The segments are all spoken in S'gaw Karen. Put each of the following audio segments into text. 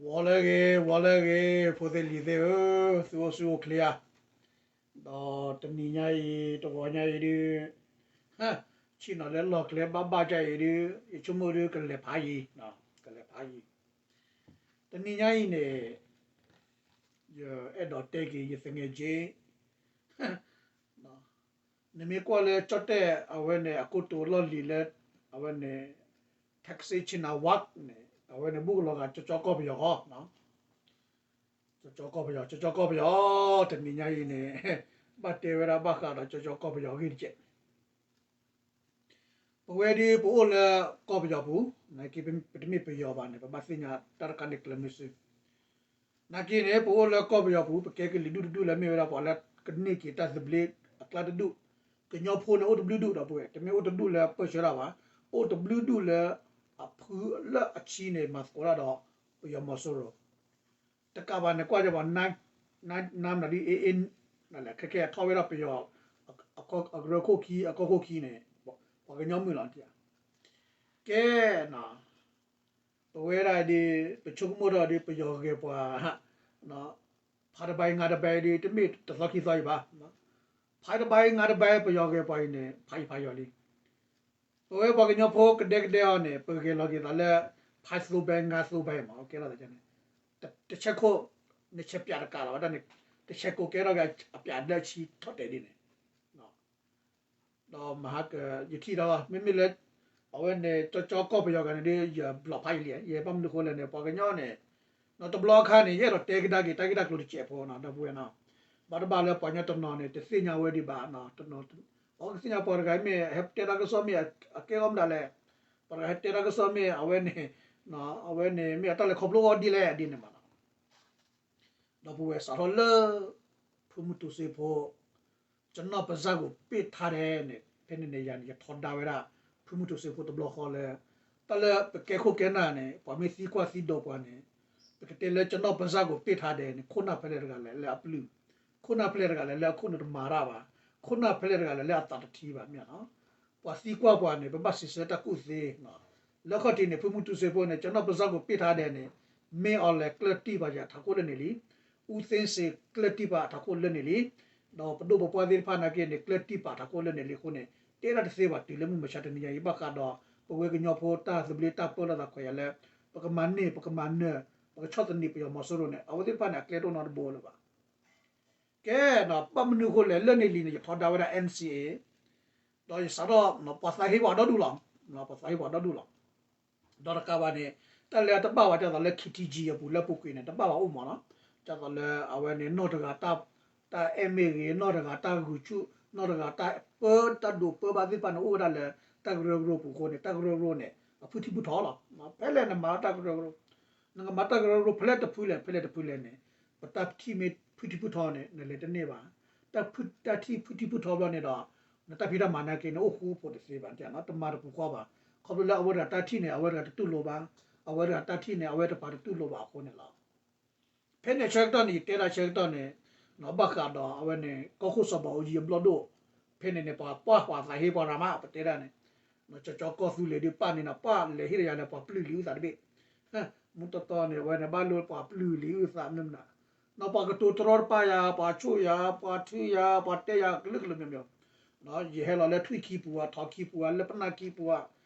ဂီၤလၢအဂ့ၤ, ဂီၤလၢအဂ့ၤ, ဖိသ့ၣ်လံၤသ့ၣ်ဧၢ, သုအိၣ်ဆူၣ်အိၣ်ချ့ဧါ. ဒီးတနံၤညါအံၤ တဂီၤညါအံၤဒုး ဆ့ၣ်နီၤလၢလီၢ်ကျဲဘၣ်ဘၣ်ကၢ်အံၤဒုး ယဆိကမိၣ်ဒုးကလဲၤဖးယံၤ, ကလဲၤဖးယံၤ. တနံၤညါအံၤန့ၣ် ယအဲၣ်ဒိးတဲက့ၤယသငယ်ချင်း နမ့ၢ်ကွၢ်လၢကၠီၣ်တဲၣ်အဝဲန့ၣ် အကိတိာ်လီၢ်လံၤလၢ အဝဲန့ၣ် Thaksin Shinawatra န့ၣ် အဝဲန့ၣ်ဘူၣ်ကလီၤဂာ်ကၠီကၠီကီၢ်ပယီၤဃီ, ကၠီကၠီကီၢ်ပယီၤ, ကၠီကၠီကီၢ်ပယီၤ, တနံၤညါအံၤန့ၣ် ဘၣ်တဲဝဲဒၣ်ဘၣ်ဃးဒီးကၠီကၠီကီၢ်ပယီၤအဂ့ၢ်တက့ၢ်. ပဝဲဒုးပအိၣ်လၢကီၢ်ပယီၤပူၤ, နာ်က့ပတမ့ၢ်ပယီၤဘၣ်န့ၣ် ပဘၣ်သ့ၣ်ညါတၢ်တခါန့ၣ်ကျဲမုာ်စု နာ်က့န့ၣ် ပအိၣ်လၢကီၢ်ပယီၤပူၤ ပကဲကလံၤဒူၣ်တဒူၣ်လၢမ့ၢ်ဝဲဒၣ်ပှၤလၢကန့ၢ်က့ၤတၢ်သဘျ့အကျါတဒူၣ်, ကညီဖိန့ၣ်အိၣ်တဘျုးဒူၣ်ဒီပုၢ်ဝဲၢ်, တမ့ၢ်အိၣ်တဒူၣ်လၢပၢၢ်ဆၢတၢ်ဘၣ်, အိၣ်တဘျုးဒူၣ်လၢ အဖုလၢအဆံန့ၣ် မၤသကိးတၢ်ဒီးပယီၤမီၤစိရိၤ တကးဘၣ်န့ၣ် ကွၢ်က့ၤပှၤ နါမနုၤဒ်အ့ၣ်အ့ၣ် နလဲၣ် ခဲကဲအထီၣ်ဝဲဒၣ်ပယီၤ အကရၢခိၣ်ခံ အကီၢ်ခိၣ်ခံန့ၣ် ပှၤကညီမုၣ်လီၤတံၢ်ဧါ. ကဲ ပဝဲဒၣ်ဒ် ပဆိကမိၣ်ထီၣ်ဒ် ပယီၤဂဲၤပှၤ ဖးတဘၣ်အံၤ ငါတဘၣ်အံၤဒ် တမ့ၢ်တသီခံသီအံၤဘၣ်. ဖးတဘၣ်အံၤ ငါတဘၣ်အံၤ ပယီၤဂဲၤပှၤအံၤန့ၣ် ဖးယံာ်ဖးယီၤလံ. ပဝဲပှၤကညီဖိကဒဲကဒဲအီၤန့ၣ် ပဂဲၤလီၤက့ၤသးလၢ ဖးသိဘဲ ငါသိဘဲမး ကဲထီၣ်သးန့ၣ် တဆဲးခိၣ် နဆဲးပၠးတကးလီၤဝဲဒၣ်န့ၣ် တဆဲးကိးကဲထီၣ်က့ၤအပၠးလၢအဆံထီၣ်တဲာ်ဒ်န့ၣ် ဒီးမဟါက ယထံၣ်ဒီး မ့မ့ၢ်လၢ အဝဲန့ၣ် ကၠီကၠီကီၢ်ပယီၤဂၤန့ၣ်ဒီး ယဘျီးဖးယံာ်လံ ယဘၣ်မနုၤဃိလဲၣ်န့ၣ် ပှၤကညီန့ၣ် တဘျီအခါန့ၣ် ယအဲၣ်ဒိးတဲကဒါက့ၤ တၢ်ဂ့ၢ်တၢ်ကျိၤတစဲးဖိနီၤ ဒီပုၢ်ဝဲၢ်နီၤ, ဘၣ်တဘၣ်လၢပှၤကညီတနီၤန့ၣ် တသ့ၣ်ညါဝဲဒံးဘၣ်, ပှၤကသ့ၣ်ညါပှၤတဂၤမ့ၢ်ဟဲတဲတၢ်ကစီၣ်မ့ၢ်အကဲထီၣ်မတၤလဲၣ်, ပှၤတဂၤဟဲတဲတၢ်ကစီၣ်မ့ၢ်အဝဲန့ၣ် အဝဲန့ၣ်မ့ၢ်အတၢ်လဲၤခီဖျိအီၤဒ်လဲၣ်ဒ်န့ၣ်မးနီၤ ဒီပုၢ်ဝဲၢ်စးထီၣ်လၢ ဖုမုၢ်တူစ့ဖိ ကနီၢ်ပစၢ်ကိးပ့ၢ်ထါဒဲးန့ၣ် ဖဲန့ၣ်န့ၣ်ယၤန့ၣ် ယထီဒါဝဲဒၣ် ဖုမုၢ်တူစ့ဖိတဘျီဃီလၢ တၢ်လၢပကဲခိၣ်ကဲနၢ်န့ၣ် ပှၤမ့ၢ်သံကွၢ်သံဒိးပှၤန့ၣ် ပကတဲလၢကနီၢ်ပစၢ်ကိးပ့ၢ်ထါဒဲးန့ၣ် ခိၣ်နၢ်ဖဲလဲၣ်တဂၤလဲၣ်လၢအပျုၢ်, ခိၣ်နၢ်ဖဲလဲၣ်တဂၤလဲၣ်လၢအခိၣ်နူာ်တမၤတၢ်ဘၣ်, ခိၣ်နၢ်ဖဲလဲၣ်တဂၤလဲၣ်လၢအသးတထံၣ်ဘၣ်မ့ၢ်နီၤ ပှၤသံကွၢ်ပှၤန့ၣ် ပဘၣ်စံးဆၢတၢ်ကူၣ်သ့, လၢခီၣ်ထံးန့ၣ် ဖုမုၢ်တူစ့ဖိန့ၣ် ကနီၢ်ပစၢ်ကိးပ့ၢ်ထါဒဲးန့ၣ် မ့ၢ်အီၤလဲၤကျၢၢ်တံၢ်ပာ်ယၤထးခိၣ်လၢန့ၣ်လံ, အူသ့စ့ၤကျၢၢ်တံၢ်ပာ်ထးခိၣ်လၢန့ၣ်လံ, ဒီးပဒိၣ်ပပှၢ်သ့ၣ်တဖၣ်နာ်က့န့ၣ် ကျၢၢ်တံၢ်ပာ်ထးခိၣ်လၢန့ၣ်လံအဃိန့ၣ် တဲဒၣ်တသ့ဘၣ်တုၤလၢမုၢ်မဆါတနံၤညါအံၤ ဘၣ်ဃးဒီး ပဝဲကညီဖိတၢ်သဘျ့တၢ်ပၢလီၤသးခွဲးယာ်လၢ ပကမၤန့ၢ် ပကမၤနၢၤ ပကဆီၣ်သနံးပယီၤမီၤစိရိၤန့ၣ် အဝဲသ့ၣ်တဖၣ်န့ၣ် အကျဲတအိၣ်နီတဘိလၢၤဘၣ် ကဲ ဘၣ်မနုၤအဃိလဲၣ် လၢန့ၣ်လံန့ၣ် ယထီဒါဝဲဒၣ် N C A ဒီးယစးထီၣ် ပှၤသးဟ့ပှၤဒီဒူၣ်လီၤ, ပှၤသးဟ့ပှၤဒီဒူၣ်လီၤ, ဒီးတကးဘၣ်န့ၣ် တၢ်လၢတဘၣ်ဝဲဒ်သိးလၢ K T G အပူၤလၢပူၤကွံာ်န့ၣ် တဘၣ်ဝဲအိၣ်မးလီၤ, ဒ်သိးလၢအဝဲန့ၣ် နီၢ်တဂၤတၢ်အဲၣ်မ့ၢ်ဂ့ၤ နီၢ်တဂၤတၢ်ဂုာ်ဆူၣ် နီၢ်တဂၤတၢ်ပၢတၢ်ဒိးပၢဘၣ်သ့ၣ်တဖၣ်န့ၣ် အိၣ်ဝဲဒၣ်လၢ တၢ်ကရၢကရိပူၤအဃိန့ၣ် တၢ်ကရၢကရိန့ၣ် အဖုထံဖုထီလီၤ, ဖဲလဲၣ်နမၤတၢ်ကရၢကရိ နကမၤတၢ်ကရၢကရိဖဲလဲၣ်တဖုလဲၣ် ဖဲလဲၣ်တဖုလဲၣ်န့ၣ် ပတၢ်ထံၣ်မ့ၢ်ဖုထံဖုထီန့ၣ် နလဲၤတန့ၢ်ဘၣ်, တၢ်ထံၣ်ဖုထံဖုထီဘျီန့ၣ်ဒီး နတၢ်ဖံးတၢ်မၤနာ်က့န့ၣ် အိၣ်ဃူအိၣ်ဖိးတသ့ဘၣ်, တမၤတပူၤဃီဘၣ်, ခီဖျိလၢအဝဲတဂၤတၢ်ထံၣ်န့ၣ် အဝဲတဂၤတတူၢ်လိာ်ဘၣ်, အဝဲတဂၤတၢ်ထံၣ်န့ၣ် အဝဲတပာ်တတူၢ်လိာ်ဘၣ်အဃိန့ၣ်လီၤ. ဖဲန့ၣ်ဆၢကတီၢ်န့ၣ် ယတဲဒၣ်ဆၢကတီၢ်န့ၣ် ဘၣ်ဃးဒီးအဝဲန့ၣ် ကီၢ်ခိၣ်စီၤဘးအူကၠံအဘျီၣ်ဒိၣ်, ဖဲန့ၣ်န့ၣ် ပှၤပှၢ်ပှၤသးဟ့ပှၤရၤမး ပတဲဒၣ်န့ၣ် ကၠီကၠီကီၢ်သူလ့ၤဒုးပၢ်န့ၣ်နီၤ ပှၢ်လဲၤဟ့ၣ်ဒီးယၤလၢပှၤပျုၢ်လံာ်အုၣ်သးတဘ့ၣ်, မူတီတီန့ၣ် အဝဲန့ၣ်ဘၣ်လိၣ်ပှၤပျုၢ်လံာ်အုၣ်သးမနုၤမနုၤ, နီၤပှၤကတိၤတရီတပါယၤ ပှၤဆိၣ်ယၤ ပှၤထုယၤ ပှၤတဲယၤကလုာ်ကလုာ်မံၤမံၤ, ယဟဲလီၤလၢထွံၣ်ခံပူၤဧါ ထိးခံပူၤဧါ လၢပနၢ်ခံပူၤဧါ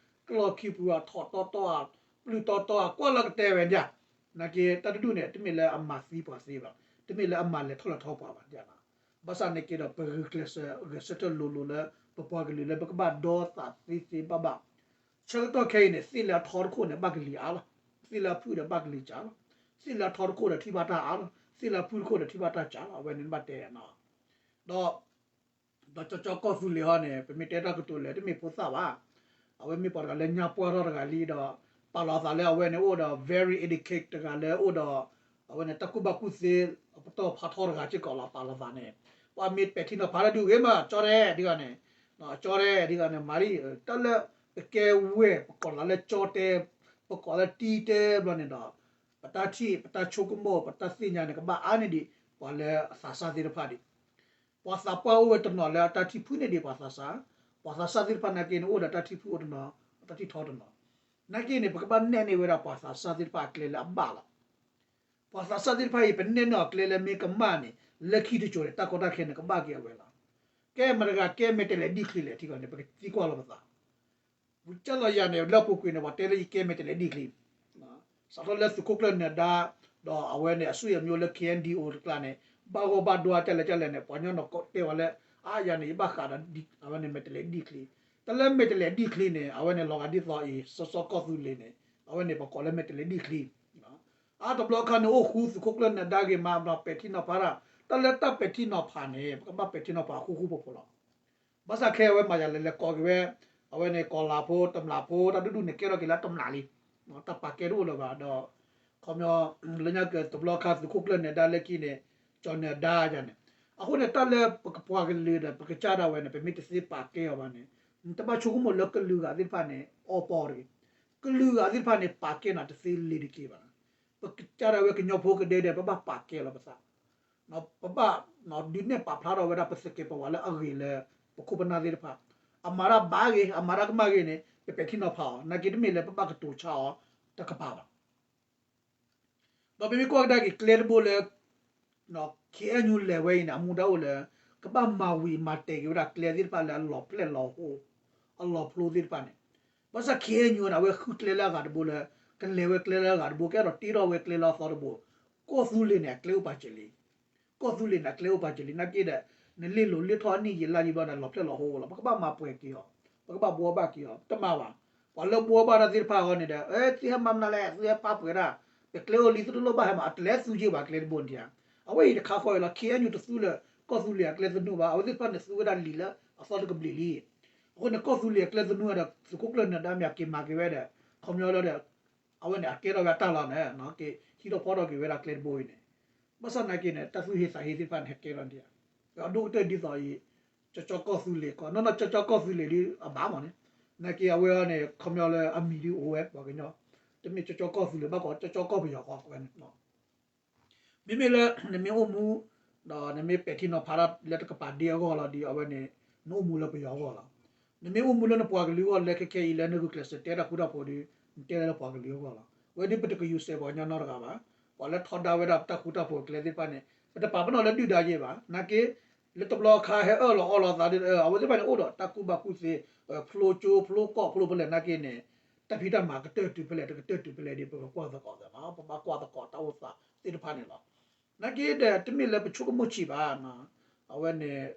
ကျီၢ်ခံပူၤဧါ ထိးတီတီဧါ ပျုၢ်တီတီဧါ ကွၢ်လၢကတဲဝဲဒၣ်, နာ်က့တၢ်တဒူၣ်န့ၣ် တမ့ၢ်လၢအမၤသံပှၤသ့ဘၣ်, တမ့ၢ်လၢအမၤလဲၤထီၣ်လဲၤထီပှၤဘၣ်ဒၣ်နီၤ, ဘၣ်ဆၣ်နာ်က့ဒီး ပဂုာ်ကျဲးစၢးဂဲၤဆၢထၢၣ်လိၤလိၤလၢ ပပှၤကလုာ်လၢပကဘၣ်ဒီသးသ့သ့ဘၣ်ဘၣ်, ဆၢကတီၢ်ခဲအံၤန့ၣ် သ့ၣ်လၢအထီတခိၣ်န့ၣ် ဘၣ်ကလံၤအါလီၤ, သ့ၣ်လၢအဖုၣ်ဒီးဘၣ်ကလံၤစှၤလီၤ, သ့ၣ်လၢအထီတခိၣ်ဒီးထံၣ်ဘၣ်တၢ်အါလီၤ, သ့ၣ်လၢအဖုၣ်တခိၣ်ဒီးထံၣ်ဘၣ်တၢ်စှၤလီၤ အဝဲန့ၣ်ဘၣ်တဲနီၤ, ဒီး ဒီးကၠီကၠီကီၢ်သူလ့ၤဟီန့ၣ် ပမ့ၢ်တဲတၢ်ကတိၤလဲၣ် တမ့ၢ်ဖိသၣ်ဘၣ်, အဝဲမ့ၢ်ပှၤတဂၤလၢညါပှၢ်ထီၣ်တဂၤလံဒီး ပာ်လီၤသးလၢအဝဲန့ၣ်အိၣ်ဒီး very educate တဂၤလၢအိၣ်ဒီး အဝဲန့ၣ်တၢ်ကူၣ်ဘၣ်ကူၣ်သ့ အပတီၢ်ဖးထီတဂၤစ့ၢ်ကီးလီၤ ပာ်လီၤသးန့ၣ်, ပှၤမ့ၢ်ပဲာ်ထံနီၤဖးလၢဒုးဂ့ၤမး ကၠီတဲဒ်ဂၤန့ၣ်, ကၠီတဲဒ်ဂၤန့ၣ် မၤလံ, တၢ်လၢပကဲဝဲၢ် ပကိးလီၤလၢကၠီတဲ, ပကိးလၢတံတဲဘျီန့ၣ်ဒီး ပတၢ်ထံၣ် ပတၢ်ဆိကမိၣ် ပတၢ်သ့ၣ်ညါန့ၣ် ကဘၣ်အါန့ၢ်ဒံး ပှၤလၢအသးစၢ်သ့ၣ်တဖၣ်ဒံး ပှၤသးပှၢ်အိၣ်ဝဲတနီၤလၢအတၢ်ထံၣ်ဖုၣ်န့ၢ်ဒံးပှၤသးစၢ်, ပှၤသးစၢ်သ့ၣ်တဖၣ်နာ်က့န့ၣ် အိၣ်ဒီးတၢ်ထံၣ်ဖုၣ်အိၣ်တနီၤ, တၢ်ထံၣ်ထီတနီၤ, နာ်က့န့ၣ် ပကဘၣ်နဲၣ်န့ၢ်ဝဲဒၣ်ပှၤသးစၢ်သ့ၣ်တဖၣ်အကျဲလၢအဘၣ်လီၤ. ပှၤသးစၢ်သ့ၣ်တဖၣ်အံၤ ပနဲၣ်န့ၢ်အီၤကျဲလၢမ့ၢ်ကမၣ်န့ၣ် လၢခံတစိၤန့ၣ် တၢ်ကီတၢ်ခဲန့ၣ် ကဘၣ်က့ၤအဝဲလီၤ. ကဲမတၤတဂၤကဲမဲာ်တဲးလဲးဒ်ချ့လဲၣ်ထံကီၢ်န့ၣ် ပကသံကွၢ်လီၤပသး ဝံၤကၢ်လီၤယၤန့ၣ် လၢအပူၤကွံာ်န့ၣ် ပှၤတဲလၢယကဲမဲာ်တဲးလဲးဒ်ချ့ စးထီၣ်လၢသုးခိၣ်ကျၢၢ်နၢၤဒါ ဒီးအဝဲန့ၣ် အဆွေအမျိုးလၢ K N D O တကျါန့ၣ် ဘၣ်ဂီၢ်ဘၣ်ဒွါတၢ်လဲၤတၢ်လဲၤန့ၣ် ပှၤကညီနီၢ်ကီၢ်တဲဝဲလၢ အါယၤန့ၣ် ယဘၣ်ဃးဒီး အဝဲန့ၣ်မဲာ်တဲးလဲးဒ်ချ့, တၢ်လၢမဲာ်တဲးလဲးဒ်ချ့န့ၣ် အဝဲန့ၣ်လီၤဂာ်ဒ်သိးအံၤ စီစီကီၢ်သူလ့ၤန့ၣ် အဝဲန့ၣ်ပကိးလၢမဲာ်တဲးလဲးဒ်ချ့ အါတဘျီအခါန့ၣ် အိၣ်ဃူသုးခိၣ်ကျၢၢ်နၢၤဒါဂ့ၤမး ဒီးပဲာ်ထံနီၤဖးတၢ်, တၢ်လၢတၢ်ပဲာ်ထံနီၤဖးန့ၣ် ပကဘၣ်ပဲာ်ထံနီၤဖးဃူဃူဖိးဖိးလီၤ. ဘၣ်ဆၣ်ခဲအံၤအဝဲမၤယၤလဲၤလဲၤကိးက့ၤဝဲ အဝဲန့ၣ်ကီၤလၤဖိ တမျာ်ဖိ တၢ်ဒူၣ်ဒူၣ်န့ၣ် ကဲထီၣ်က့ၤလၢတမျာ်လံ, တၢ်ပာ်ကဲတအိၣ်လၢၤဘၣ်ဒီး ခီပညီ လၢညါက့ၤတဘျီခါသုးခိၣ်ကျၢၢ်နၢၤဒါလၢခံန့ၣ် ကၠီၤနၢၤဒါယၤန့ၣ်, အဃိန့ၣ် တၢ်လၢပကပှၤကလုာ်ဒီး ပကစၢ်ဒၣ်ဝဲန့ၣ် ပမ့ၢ်တသ့ပာ်ကဲအီၤဘၣ်န့ၣ် တဘၣ်ဆိကမိၣ်လၢကလုာ်ဂၤသ့ၣ်တဖၣ်န့ၣ် အီပီတဂ့ၤ, ကလုာ်ဂၤသ့ၣ်တဖၣ်န့ၣ် ပာ်ကဲနၤတသ့လ့ၤတက့ၢ်ဘၣ်. ပကစၢ်ဒၣ်ဝဲကညီဖိကဒဲဒီး ပဘၣ်ပာ်ကဲလီၤပသး ပဘၣ်ဒုးနဲၣ်ပာ်ဖျါထီၣ်ဝဲဒၣ်ပသကဲးပဝးလၢအဂ့ၤလၢ ပခိၣ်ပနၢ်သ့ၣ်တဖၣ်, အမၤတၢ်ဘၣ်ဂ့ၤ အမၤတၢ်ကမၣ်ဂ့ၤန့ၣ် ပပဲာ်ထံနီၤဖးအီၤ နာ်က့တမ့ၢ်လၢပဘၣ်ကတိၤဆါအီၤတကပၤဘၣ်. ဒီးပမ့ၢ်ကွၢ်ကဒါက့ၤကျဲတဘိလၢ K N U လဲၤဝဲအံၤန့ၣ် အမူဒါအိၣ်လၢ ကဘၣ်မၤဝံၤမၤတဲာ်က့ၤဝဲဒၣ်ကျဲသ့ၣ်တဖၣ်လၢအလီၤဖျဲၣ်လီၤဟိ အလီၤဖျိသ့ၣ်တဖၣ်န့ၣ်, ဘၣ်ဆၣ် K N U န့ၣ် အဝဲဃုကျဲလၢအဂၤတဘိလၢ ကလဲၤဝဲကျဲလၢအဂၤတဘိ ကအဲၣ်ဒိးတ့ထီၣ်ဝဲကျဲလၢအသီတဘိ, ကီၢ်သူလ့ၤန့ၣ် အကျဲအိၣ်ပာ်စၢၤလံ ကီၢ်သူလ့ၤန့ၣ် အကျဲအိၣ်ပာ်စၢၤလံ နာ်က့ဒီး နလ့ၣ်လိၤလ့ၣ်ထီၣ်အနံၣ်ယံာ်လါယံာ်ဘျီန့ၣ် လီၤဖျဲၣ်လီၤဟိလီၤ ပကဘၣ်မၤပှဲၤက့ၤအီၤ, ပကဘၣ်ဘှီဘၣ်က့ၤအီၤ တမၤဘၣ်. ပှၤလၢဘှီဘၣ်တၢ်သ့ၣ်တဖၣ်အဂီၢ်န့ၣ်ဒီး သုဟဲမၤမနုၤလဲၣ် သုဟဲပာ်ပှဲၤတၢ်, ပကျဲအိၣ်လံသုတလိၣ်ဘၣ်ဟဲမၤ အတလဲၤသူက့ၤဘၣ်ကျဲတဘိန့ၣ်ဧါ. အဝဲအံၤတခါဃီအံၤလီၤ K N U တသူလၢ ကီၢ်သူလ့ၤအကျဲသနူဘၣ် အဝဲသ့ၣ်တဖၣ်န့ၣ်သူဝဲဒၣ်လံာ်လၢအသီတကဘျံးလံ. အဃိန့ၣ် ကီၢ်သူလ့ၤအကျဲသနူဒီး သုးခိၣ်ကျၢၢ်နၢၤဒါမ့ၢ်အက့ၤမၤက့ၤဝဲဒီး ခီပညီလၢဒီး အဝဲန့ၣ် အကဲထီၣ်ဝဲအတၢ်လီၤန့ၣ် က့ၤဟံးထီၣ်ဖီထီၣ်က့ၤဝဲဒၣ်ကျဲတဘိအံၤန့ၣ်, ဘၣ်ဆၣ်နာ်က့န့ၣ် တၢ်သူၣ်ဟ့သးဟ့သ့ၣ်တဖၣ်န့ၣ် ဟဲကဲထီၣ်ဒ်အံၤ, အဒိၣ်ကတၢၢ်ဒ်သိးအံၤ ကၠီကၠီကီၢ်သူလ့ၤကီး နီၢ်နီၢ်ကၠီကၠီကီၢ်သူလ့ၤဒ်အဘၣ်မးန့ၣ်, နာ်က့အဝဲအံၤန့ၣ် ခီပညီလၢအမံၤဒ်အိၣ်ဝဲပှၤကညီ, တမ့ၢ်ကၠီကၠီကီၢ်သူလ့ၤဘၣ်ကီး ကၠီကၠီကီၢ်ပယီၤဃီဝဲန့ၣ် မ့မ့ၢ်လၢ နမ့ၢ်အိၣ်မူ ဒီးနမ့ၢ်ပဲာ်ထံနီၤဖးတၢ်လၢတကပၤဒ့အဂီၢ်လီၤဒီး အဝဲန့ၣ် နအိၣ်မူလၢပယီၤအဂီၢ်လီၤ. နမ့ၢ်အိၣ်မူလၢနပှၤကလုာ်အဂီၢ်လၢခဲခဲအံၤလၢနဂုာ်ကျဲးစၢးတဲတၢ်ဃူတၢ်ဖိးဒီး နတဲလၢပှၤကလုာ်အဂီၢ်လီၤ. အဝဲဒ်ပတကယူၤစဲးပှၤကညီနီတဂၤဘၣ်. ပှၤလၢထီဒါဝဲဒၣ်တၢ်ဃူတၢ်ဖိးကျဲသ့ၣ်တဖၣ်န့ၣ် ပတပာ်ပနီၣ်လၢဒုၣ်ဒါယဲဘၣ်. နာ်က့ လၢတဘျီအခါဟဲအၢၣ်လီၤအီလီၤသးဒီး အဝဲသ့ၣ်တဖၣ်န့ၣ် အိၣ်ဒီးတၢ်ကူၣ်ဘၣ်ကူၣ်သ့ ဖျိကၠိဖျိကီၢ်ဖျိဖဲလဲၣ် နာ်က့န့ၣ် တၢ်ဖံးတၢ်မၤကတၢၢ်တုၤဖဲလဲၣ် တကတၢၢ်တုၤဖဲလဲၣ်ဒီး ပကကွၢ်သကိးသးနီၤ ပဘၣ်ကွၢ်သကိးတၢ်အိၣ်သးသ့ၣ်တဖၣ်န့ၣ်လီၤ. နာ်က့ဒီး တမ့ၢ်လၢပဆိကမိၣ်ဆံးဘၣ်. အဝဲန့ၣ်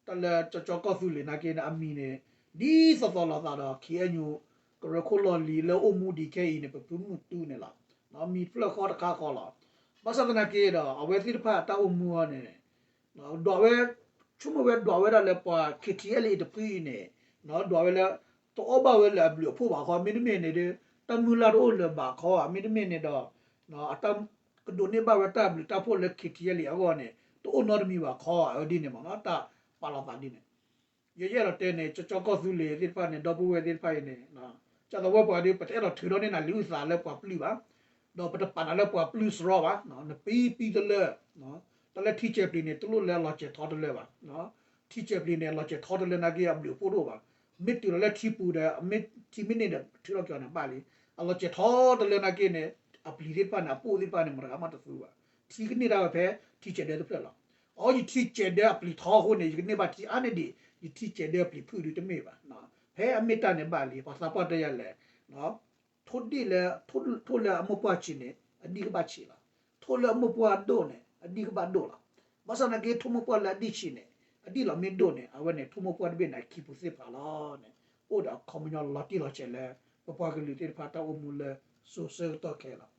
တၢ်လၢကၠီကၠီကီၢ်သူလ့ၤနာ်က့န့ၣ် အမံၤန့ၣ် ဒ်သိးသိးလိာ်သးဒီး K N U ကရၢခိၣ်လီၢ်လံၤလၢအိၣ်မူဒံးခဲအံၤန့ၣ် ပဖုမုၢ်တူန့ၣ်လီၤ. မံၤတဖျၢၣ်ဃီတခါဃီလီၤ. ဘၣ်ဆၣ်သနာ်က့ဒီး အဝဲသ့ၣ်တဖၣ်အတၢ်အိၣ်မူအီၤန့ၣ် ဒွးဝဲ ဆိကမိၣ်ဝဲဒွးဝဲဒၣ်လၢပှၤ K T L A တဖုအံၤန့ၣ် ဒွးဝဲလၢ တအီၣ်ဘၣ်ဝဲလၢအဘျုးအဖှိၣ်ဘၣ်ခီ မ့တမ့ၢ်န့ၣ်ဒီး တၢ်မုၢ်လၢ်တအိၣ်လၢၤဘၣ်ခီ မ့တမ့ၢ်န့ၣ်ဒီး အတၢ်ကဒိးန့ၢ်ဘၣ်ဝဲတၢ်ဘျုးတၢ်ဖှိၣ်လၢ K T L A အဂီၢ်န့ၣ် တအိၣ်နီတမံၤဘၣ်ခီ အဝဲဒ်န့ၣ်မ့ၢ်နီၤ တၢ်ပာ်လီၤသးဒ်န့ၣ် ယယအဲၣ်ဒိးတဲန့ၣ် ကၠီကၠီကီၢ်သူလ့ၤသ့ၣ်တဖၣ်န့ၣ် ဒီပုၢ်ဝဲၢ်သ့ၣ်တဖၣ်အံၤန့ၣ် ကၢ်သးဝဲပှၤဒီး ပတအဲၣ်ဒိးထုးထီၣ်န့ၢ်နၤလံာ်အုၣ်သးလၢပှၤပျုၢ်ဘၣ်, ဒီးပတပာ်နၤလၢပှၤပျုၢ်စရီဘၣ်, နပံပံတလၢ တၢ်လၢထံကၢၤပျံၤန့ၣ် တလိၣ်လၢအလီၤစဲၤထီတလၢဘၣ်, ထံကၢၤပျံၤန့ၣ် အလီၤစဲၤထီတလၢနာ်က့အဘျုးအဖှိၣ်တအိၣ်ဘၣ်, မ့ၢ်တုၤလီၤလၢထံပူၤဒီး မ့ၢ်ထံမ့ၢ်န့ၢ်ဒီး ထုးထီၣ်က့ၤအီၤန့ၣ်ဘၣ်လံ, အလီၤစဲၤထီတလၢနာ်က့န့ၣ် အပျံၤသ့ၣ်တဖၣ်န့ၣ် အပိၢ်သ့ၣ်တဖၣ်န့ၣ် မတဂၤမးတသူဘၣ်, ထံကန့ၢ်ဒၣ်ဝဲဖဲ ထံကၢၤဒၢတဖျၢၣ်လီၤ. အီ ယထံကၢၤဒၢအပျံၤထီအဃိန့ၣ် ယကန့ၢ်ဘၣ်ထံအါန့ၢ်ဒံး ယထံကၢၤဒၢအပျံၤဖုၣ်ဒုးတမ့ၢ်ဘၣ်, ဖဲအမ့ၢ်တၢ်န့ၣ်ဘၣ်လံ ပှၤသးပှၢ်တဲယၤလဲၣ် ထိၣ်ဒ့ၣ်လၢ ထိၣ်လၢအမိၢ်ပှၢ်ဆံးန့ၣ် အဒံၣ်ကဘၣ်ဆံးလီၤ. ထိၣ်လၢအမိၢ်ပှၢ်ဒိၣ်န့ၣ် အဒံၣ်ကဘၣ်ဒိၣ်လီၤ. ဘၣ်ဆၣ်သနာ်က့ ထိၣ်မိၢ်ပှၢ်လၢအဒံၣ်ဆံးန့ၣ် အဒံၣ်လီၤမ့ၢ်ဒိၣ်န့ၣ် အဝဲန့ၣ် ထိၣ်မိၢ်ပှၢ်တဘ့ၣ်န့ၣ် အခံပူၤသ့ၣ်ဖးလီၤန့ၣ် အိၣ်ဒီးအခီပညီလီၤတံၢ်လီၤဆဲးလၢ ပပှၤကလုာ်သ့ၣ်တဖၣ်တၢ်အိၣ်မူလၢစိၤဆၢကတီၢ်ခဲအံၤလ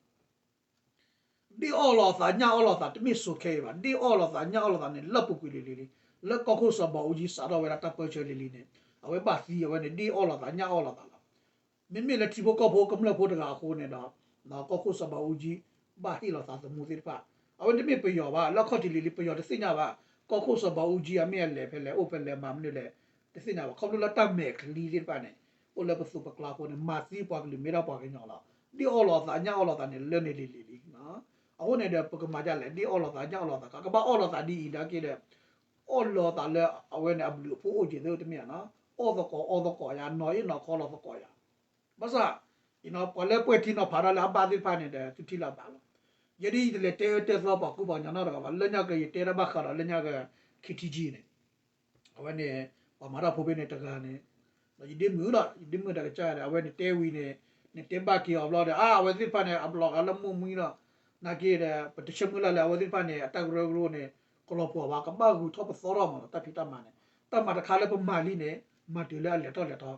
ီၤ. ဒ့ၣ်အီၣ်လိာ်သးညၣ်အီၣ်လိာ်သး တမ့ၢ်စိၤခဲအံၤဘၣ်, ဒ့ၣ်အီၣ်လိာ်သးညၣ်အီၣ်လိာ်သးန့ၣ် လၢပူၤကွံာ်လံၤလံၤလံၤ, လၢကီၢ်ခိၣ်စီၤဘးအူကၠံစးထီၣ်ဝဲဒၣ်တၢ်ပၢဆှၢလံၤလံၤန့ၣ် အဝဲဘၣ်သံအဝဲန့ၣ် ဒ့ၣ်အီၣ်လိာ်သးညၣ်အီၣ်လိာ်သးလီၤ. မ့မ့ၢ်လၢထံဖိကီၢ်ဖိကမျၢၢ်ဖိတဂၤအဃိန့ၣ်ဒီး ကီၢ်ခိၣ်စီၤဘးအူကၠံ ဘၣ်ဟ့ၣ်လီၤသးသမူသ့ၣ်တဖၣ်, အဝဲတမ့ၢ်ပယီၤဘၣ်, လၢအခီၣ်ထံးလံၤလံၤ ပယီၤတသ့ၣ်ညါဘၣ်, ကီၢ်ခိၣ်စီၤဘးအူကၠံအမ့ၢ်အလဲၤဖဲလဲၣ် အိၣ်ဖဲလဲၣ် မၤမနုၤလဲၣ် တသ့ၣ်ညါဘၣ်, ခီဖျိလၢတၢ်မဲာ်ချံသ့ၣ်တဖၣ်န့ၣ် အိၣ်လၢပသိးပကျါအဃိန့ၣ် မၤသံပှၤကလုာ်မ့ၢ်ဒၣ်ပှၤကညီလီၤ. ဒ့ၣ်အီၣ်လိာ်သးညၣ်အီၣ်လိာ်သးန့ၣ် လၢန့ၣ်လံၤလံၤလံၤ, အဃိန့ၣ်ဒီး ပကမၤဒ်လဲၣ်, ဒ့ၣ်အီၣ်လိာ်သးညၣ်အီၣ်လိာ်သး ကဘၣ်အီၣ်လိာ်သးဒ်အံၤနာ်က့ဒီး အီၣ်လိာ်သးလၢအဝဲန့ၣ်အဘျုးအဖှိၣ်အိၣ်က့ၤသ့တမ့ၢ်ဧါနီၤ, အီၣ်သကိးအီသကိးယၤ နီၢ်အ့ၣ်နီၢ်ခီလီၤသကိးယၤ, ဘၣ်ဆၣ် ပှၤလၢပှဲၤထံနီၤဖးတၢ်လၢအဘၣ်သ့ၣ်တဖၣ်န့ၣ်ဒီး သုထံၣ်လၢအဘၣ်လီၤ. ယဲဒ်ယတလဲၤတဲအၢတဲသီပှၤကူပှၤကညီနီတဂၤဘၣ်, လၢညါက့ၤယတဲတၢ်ဘၣ်ဃးဒီးလၢညါက့ၤ ခ့ထံကံန့ၣ်, အဝဲန့ၣ် ပှၤမၤတၢ်ဖိဖဲန့ၣ်တဂၤန့ၣ်, ဒီးယဒ့မုာ်လီၤ, ယဒ့မုာ်တၢ်ကစၢ်ဒီး အဝဲန့ၣ်တဲဝံၤန့ၣ်, နတဲဘၣ်က့ၤအီၤဘျီဒီး အါ အဝဲသ့ၣ်တဖၣ်န့ၣ် အဘျီဂၤလၢမိၢ်မှံလီၤ, နာ်က့ဒီး ပတဆၢမုၢ်လၢ်လၢအဝဲသ့ၣ်တဖၣ်န့ၣ် အတၢ်ကရၢကရိန့ၣ် ကလီၤပှီၢ်ဘၣ်, ကဘၣ်ဂုၤထီၣ်ပသီထီၣ်မးလီၤ, တၢ်ဖံးတၢ်မၤန့ၣ်, တၢ်မၤတခါလၢပမၤလံန့ၣ် မၤတုၤလၢအလဲၤထီၣ်လဲၤထီ,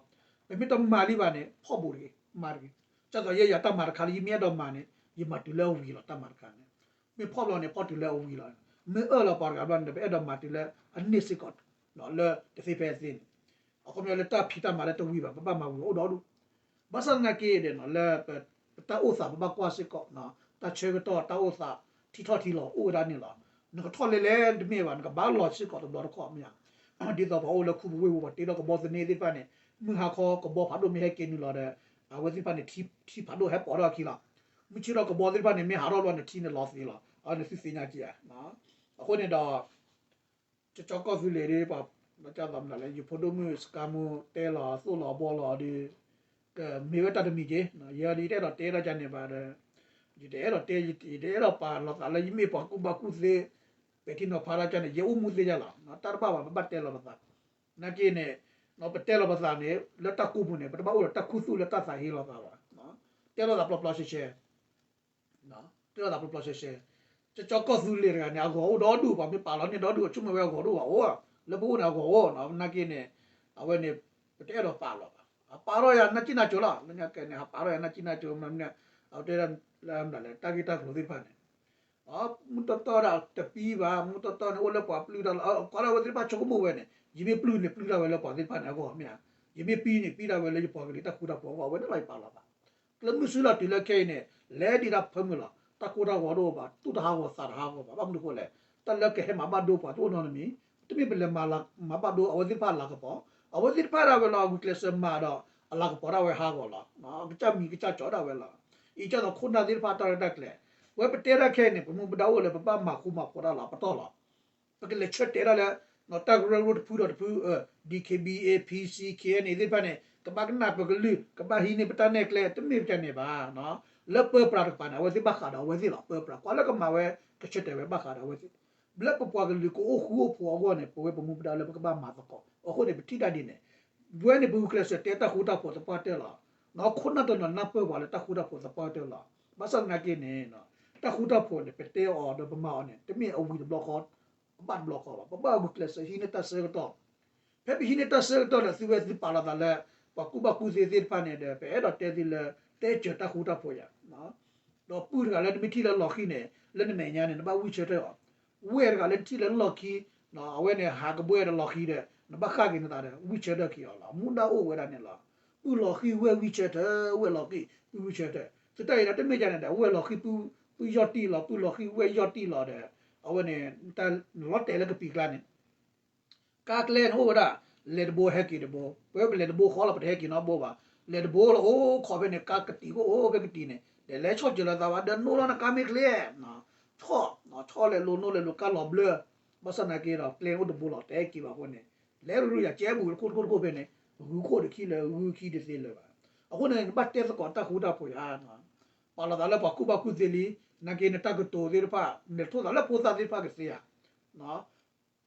ပမ့ၢ်တမၤလံဘၣ်န့ၣ် ဖီၣ်ဘူးတဂ့ၤ, မၤတဂ့ၤ, ဒ်သိးယဲယၤတၢ်မၤတခါလၢယမ့ၢ်အဲၣ်ဒိးမၤန့ၣ် ယမၤတုၤလၢအဝံၤလီၤ, တၢ်မၤတခါန့ၣ်, မ့ၢ်ဖီၣ်ဘျီန့ၣ် ဖီၣ်တုၤလၢအဝံၤလီၤ, မ့ၢ်အၢၣ်လီၤပှၤတဂၤဘျီန့ၣ် ပအဲၣ်ဒိးမၤတုၤလၢအန့ၢ်စ့ၢ်ကီး, လၢတသ့ဖဲအသ့န့ၣ်, အခီပညီလၢတၢ်ဖံးတၢ်မၤလၢတဝံၤဘၣ် ပဘၣ်မၤဝံၤအိၣ်ဒီဒူၣ်, ဘၣ်ဆၣ်သနာ်က့ဒီး လၢပတၢ်အိၣ်သးပဘၣ်ကွၢ်စ့ၢ်ကီး, တၢ်ဆၢကတီၢ်တၢ်အိၣ်သး ထံထီၣ်ထံလီၤအိၣ်ဝဲဒၣ်န့ၣ်လီၤ, နကထီၣ်လဲၤလဲၤတမ့ၢ်ဘၣ် နကဘၣ်လီၤစ့ၢ်ကီးတဘျီတခီၣ်မ့ၢ်ဧါ, ဒ်သိးပှၤအိၣ်လၢခူပူၤဝ့ၢ်ပူၤ ပှၤတ့ထီၣ်ကဘီသန့သ့ၣ်တဖၣ်န့ၣ်, မုၢ်ဟါခီကဘီဖးဒိၣ်မ့ၢ်ဟဲက့ၤနုာ်လီၤဒီး အဝဲသ့ၣ်တဖၣ်န့ၣ် ထံဖးဒိၣ်ဟဲပိာ်ထီၣ်အခံလီၤ, မုၢ်ဆ့ၣ်ထီၣ်ကဘီသ့ၣ်တဖၣ်န့ၣ် မ့ၢ်ဟးထီၣ်ဘျီန့ၣ် ထံန့ၣ်လီၤသ့လီၤ, အန့ၣ်သုသ့ၣ်ညါက့ၤဧါ, အဃိန့ၣ်ဒီး ကကီကီၢ်သူလ့ၤဒီး ပှၤ လၢကသးမနုၤလဲၣ် ယဖိဒိၣ်မုၣ်စကါမူ တဲလီၤသိၣ်လီၤဘှီလီၤဒီး ကမ့ၢ်ဝဲတၢ်တမံၤက့ၤ, ယဲဒၣ်ယတအဲၣ်ဒိးတဲဒၣ်ကန့ၣ်ဘၣ်ဒီး ယတအဲၣ်ဒိးတဲ ယတအဲၣ်ဒိးပာ်လီၤသးလၢယမ့ၢ်ပှၤကူၣ်ဘၣ်ကူၣ်သ့ ပဲာ်ထံနီၤဖးဒၣ်ကန့ၣ် ယအိၣ်မူသ့ယဲလီၤ, တၢ်တဘၣ်ဘၣ် ပဘၣ်တဲလီၤပသး, နာ်က့န့ၣ် ပတဲလီၤပသးန့ၣ် လၢတၢ်ကူပူၤန့ၣ် ပတဘၣ်အိၣ်ဒီးတၢ်ခူသူၣ်လၢတၢ်သးဟ့လီၤသးဘၣ်, တဲလီၤသးပျီပျီရှဲရှဲ တဲလီၤသးပျီပျီရှဲရှဲ, ကကီကီၢ်သူလ့ၤတဂၤန့ၣ် အဂီၤအိၣ်ဒီဒူၣ် ပှၤမ့ၢ်ပာ်လီၤန့ၢ်ဒီဒူၣ် အဆိကမိၣ်ဝဲအဂီၤတအိၣ်ဘၣ်အိၣ်, လၢပအိၣ်န့ၣ်အဂီၤအိၣ်, နာ်က့န့ၣ် အဝဲန့ၣ် ပတအဲၣ်ဒိးပာ်လီၤဘၣ်, အပာ်ထီၣ်ယၤနၢ်ကံၣ်နၢ်ကၠိလီၤ, လၢညါကဲန့ၣ် ဟးပာ်ထီၣ်ယၤနၢ်ကံၣ်နၢ်ကၠိမနုၤ, အဝဲတဲဒၣ်လၢတၢ်ဂ့ၢ်တၢ်ကျိၤသ့ၣ်တဖၣ်န့ၣ် မူတီတီဒီးတပံဘၣ်, မူတီတီန့ၣ် အိၣ်လၢပှၤပျုၢ်တၢ်လီၤ, ကွၢ်လၢအဝဲသ့ၣ်တဖၣ်ဆိကမိၣ်ဝဲန့ၣ် ယမ့ၢ်ပျုၢ်န့ၣ် ပျုၢ်ဒၣ်ဝဲလၢပှၤသ့ၣ်တဖၣ်န့ၣ်အဂီၢ်မ့ၢ်ဧါ, ယမ့ၢ်ပံန့ၣ် ပံဒၣ်ဝဲလၢယပှၤကလုာ်တၢ်ဃူတၢ်ဖိးအဂီၢ် အဝဲန့ၣ်လီၤယပာ်လီၤသး, ကျဲမုၢ်ဆူလီၤတုၤလၢခဲအံၤန့ၣ် လဲၤဒံးတၢ်ဖၢမုၢ်လီၤ, တၢ်ကိၢ်တၢ်ဂီၤတအိၣ်ဘၣ်, သူၣ်တဟးဂီၤသးတဟးဂီၤဘၣ်, ဘၣ်မနုၤအဃိလဲၣ်, တၢ်လၢကဟဲမၤဘၣ်ဒိပှၤတအိၣ်နီတမံၤ, တမ့ၢ်ပလဲၤမၤဘၣ်ဒိအဝဲသ့ၣ်တဖၣ်အလၤကပီၤ, အဝဲသ့ၣ်တဖၣ်ဒၣ်ဝဲလီၤ အဂုာ်ကျဲးစၢးမၤဒီး အလၤကပီၤဒၣ်ဝဲဟးဂီၤလီၤ, ကစၢ်မံၤကစၢ်ကၠီဒၣ်ဝဲလီၤ, အံၤကၢ်သိးခိၣ်နၢ်သ့ၣ်တဖၣ်တၢ်ရဲၣ်တၢ်ကျဲၤ, ဝဲပတဲဒၣ်ခဲအံၤန့ၣ် ပမူပဒါအိၣ်လၢပဘၣ်မၤဃူမၤဖိးတၢ်လီၤ ပတီၢ်လီၤ ပကလဲၤဆၢတဲာ်ဒၣ်လၢ တၢ်ကရၢကရိတဖုဒီးတဖု, DKBA, PC, KNA သ့ၣ်တဖၣ်န့ၣ် ကဘၣ်ကနၣ်ပကလုၢ်, ကဘၣ်ဟံးန့ၢ်ပတၢ်နဲၣ်ကျဲ, တမ့ၢ်ပတဲန့ၣ်ဘၣ်. လၢပၢပြးတကပၤန့ၣ် အဝဲသ့ၣ်ဘၣ်ဃးဒီးအဝဲသ့ၣ်လီၤ. ပၢပြးကွၢ်လၢကမၤဝဲ ကဆၢတဲာ်ဝဲဘၣ်ဃးဒီးအဝဲသ့ၣ်. လၢပပှၤကလုာ်ကအိၣ်ဃူအိၣ်ဖိးအဂီၢ်န့ၣ် ပဝဲပမူပဒါလၢပကဘၣ်မၤသကိး. အဃိန့ၣ် ပထံၣ်ဒၣ်ဒ်န့ၣ် ပဝဲန့ၣ်ပဂုာ်ကျဲးစၢးတဲတၢ်ဃူတၢ်ဖိးသပှၢ်တၢၢ်လီၤ. ခိၣ်နၢ်တနီၤနၢ်ပၢၢ်ပှၤလၢတၢ်ဃူတၢ်ဖိးသပှၢ်တၢၢ်လီၤ. ဘၣ်ဆၣ်သနာ်က့န့ၣ် တၢ်ဃူတၢ်ဖိးန့ၣ် ပတဲအီၤဒီးပမၤအီၤန့ၣ် တမ့ၢ်အဝံၤတဘျီဃီ အဘၣ်တဘျီဃီဘၣ်. ပဘၣ်ဂုာ်ကျဲးစၢးဟံးန့ၢ်တၢ်ဆၢကတီၢ်. ဖဲပဟံးန့ၢ်တၢ်ဆၢကတီၢ်ဒီး သုဝဲသုပာ်လီၤသးလၢ ပှၤကူၣ်ဘၣ်ကူၣ်သ့သ့ၣ်တဖၣ်န့ၣ်ဒီး ပအဲၣ်ဒိးတဲသုလၢ တဲစၢၤတၢ်ဃူတၢ်ဖိးယၤ ဒီးပုၢ်တဂၤလၢနမ့ၢ်ထံၣ်လၢလီၢ်ခံန့ၣ် လၢနမဲာ်ညါန့ၣ် နဘၣ်ဝံၢ်ဆၢထၢၣ်အီၤ. ဝဲၢ်တဂၤလၢနထံၣ်လၢလီၢ်ခံ အဝဲန့ၣ်ဟးကဘှဲဒီးလီၢ်ခံဒီး နဘၣ်ဃၣ်က့ၤနသးဒီး ဝံၢ်ဆၢထၢၣ်က့ၤအီၤလီၤ. မူဒါအိၣ်ဝဲဒၣ်န့ၣ်လီၤ. ပုၢ်လီၢ်ခံဝဲၢ်ဝံၢ်ဆၢထၢၣ် ဝဲၢ်လီၢ်ခံပုၢ်ဝံၢ်ဆၢထၢၣ်. သုတၢ်အံၤဒီးတမ့ၢ်ဒ်န့ၣ်ဒီး ဝဲၢ်လီၢ်ခံပုၢ်ယီၢ်တံၢ်လီၤ ပုၢ်လီၢ်ခံဝဲၢ်ယီၢ်တံၢ်လီၤဒီး အဝဲန့ၣ် နလီၤတဲာ်လၢကပံာ်ကျါန့ၣ် ကါကျဲန့ၣ်အိၣ်ဝဲဒၣ် လဲၤတဘိဟဲက့ၤတဘိ. ပဝဲပလဲၤတဘိဃီလီၤ ပတဟဲက့ၤနီတဘိဘၣ်. လဲၤတဘိလီၤအိၣ်ခိးဖဲန့ၣ် ကါကတံာ်ကအိၣ်ဖဲကတံာ်န့ၣ် လဲၤလဲၤဆီၣ်စၢၤလိာ်သးဘၣ် ဒီးနိၣ်လီၤနကါမ့ၢ်ချ့ ဆီၣ် ဆီၣ်လဲၤလိၤနိၣ်လဲၤလိၤကါလီၤဘျၢ. ဘၣ်ဆၣ်သနာ်က့ဒီး ကျဲအိၣ်တဘိလီၤ တဟဲက့ၤဘၣ်အဃိန့ၣ် လဲၤရူၢ်ရူၢ်ယၤကဲဘူးတခိၣ်တခိၣ်တခိၣ်ဖဲန့ၣ် ဂုၤခိၣ်တခံလၢာ် ဂုၤခံတသ့လၢာ်ဘၣ်. အဃိန့ၣ် နဘၣ်တဲသကိးတၢ်ဃူတၢ်ဖိးယၤ ပာ်လီၤသးလၢပှၤကူၣ်ဘၣ်ကူၣ်သ့လံ. နာ်က့နတၢ်ကတိၤသ့ၣ်တဖၣ် နထိၣ်သးလၢဖိသၣ်သ့ၣ်တဖၣ်ကသ့ဧါ.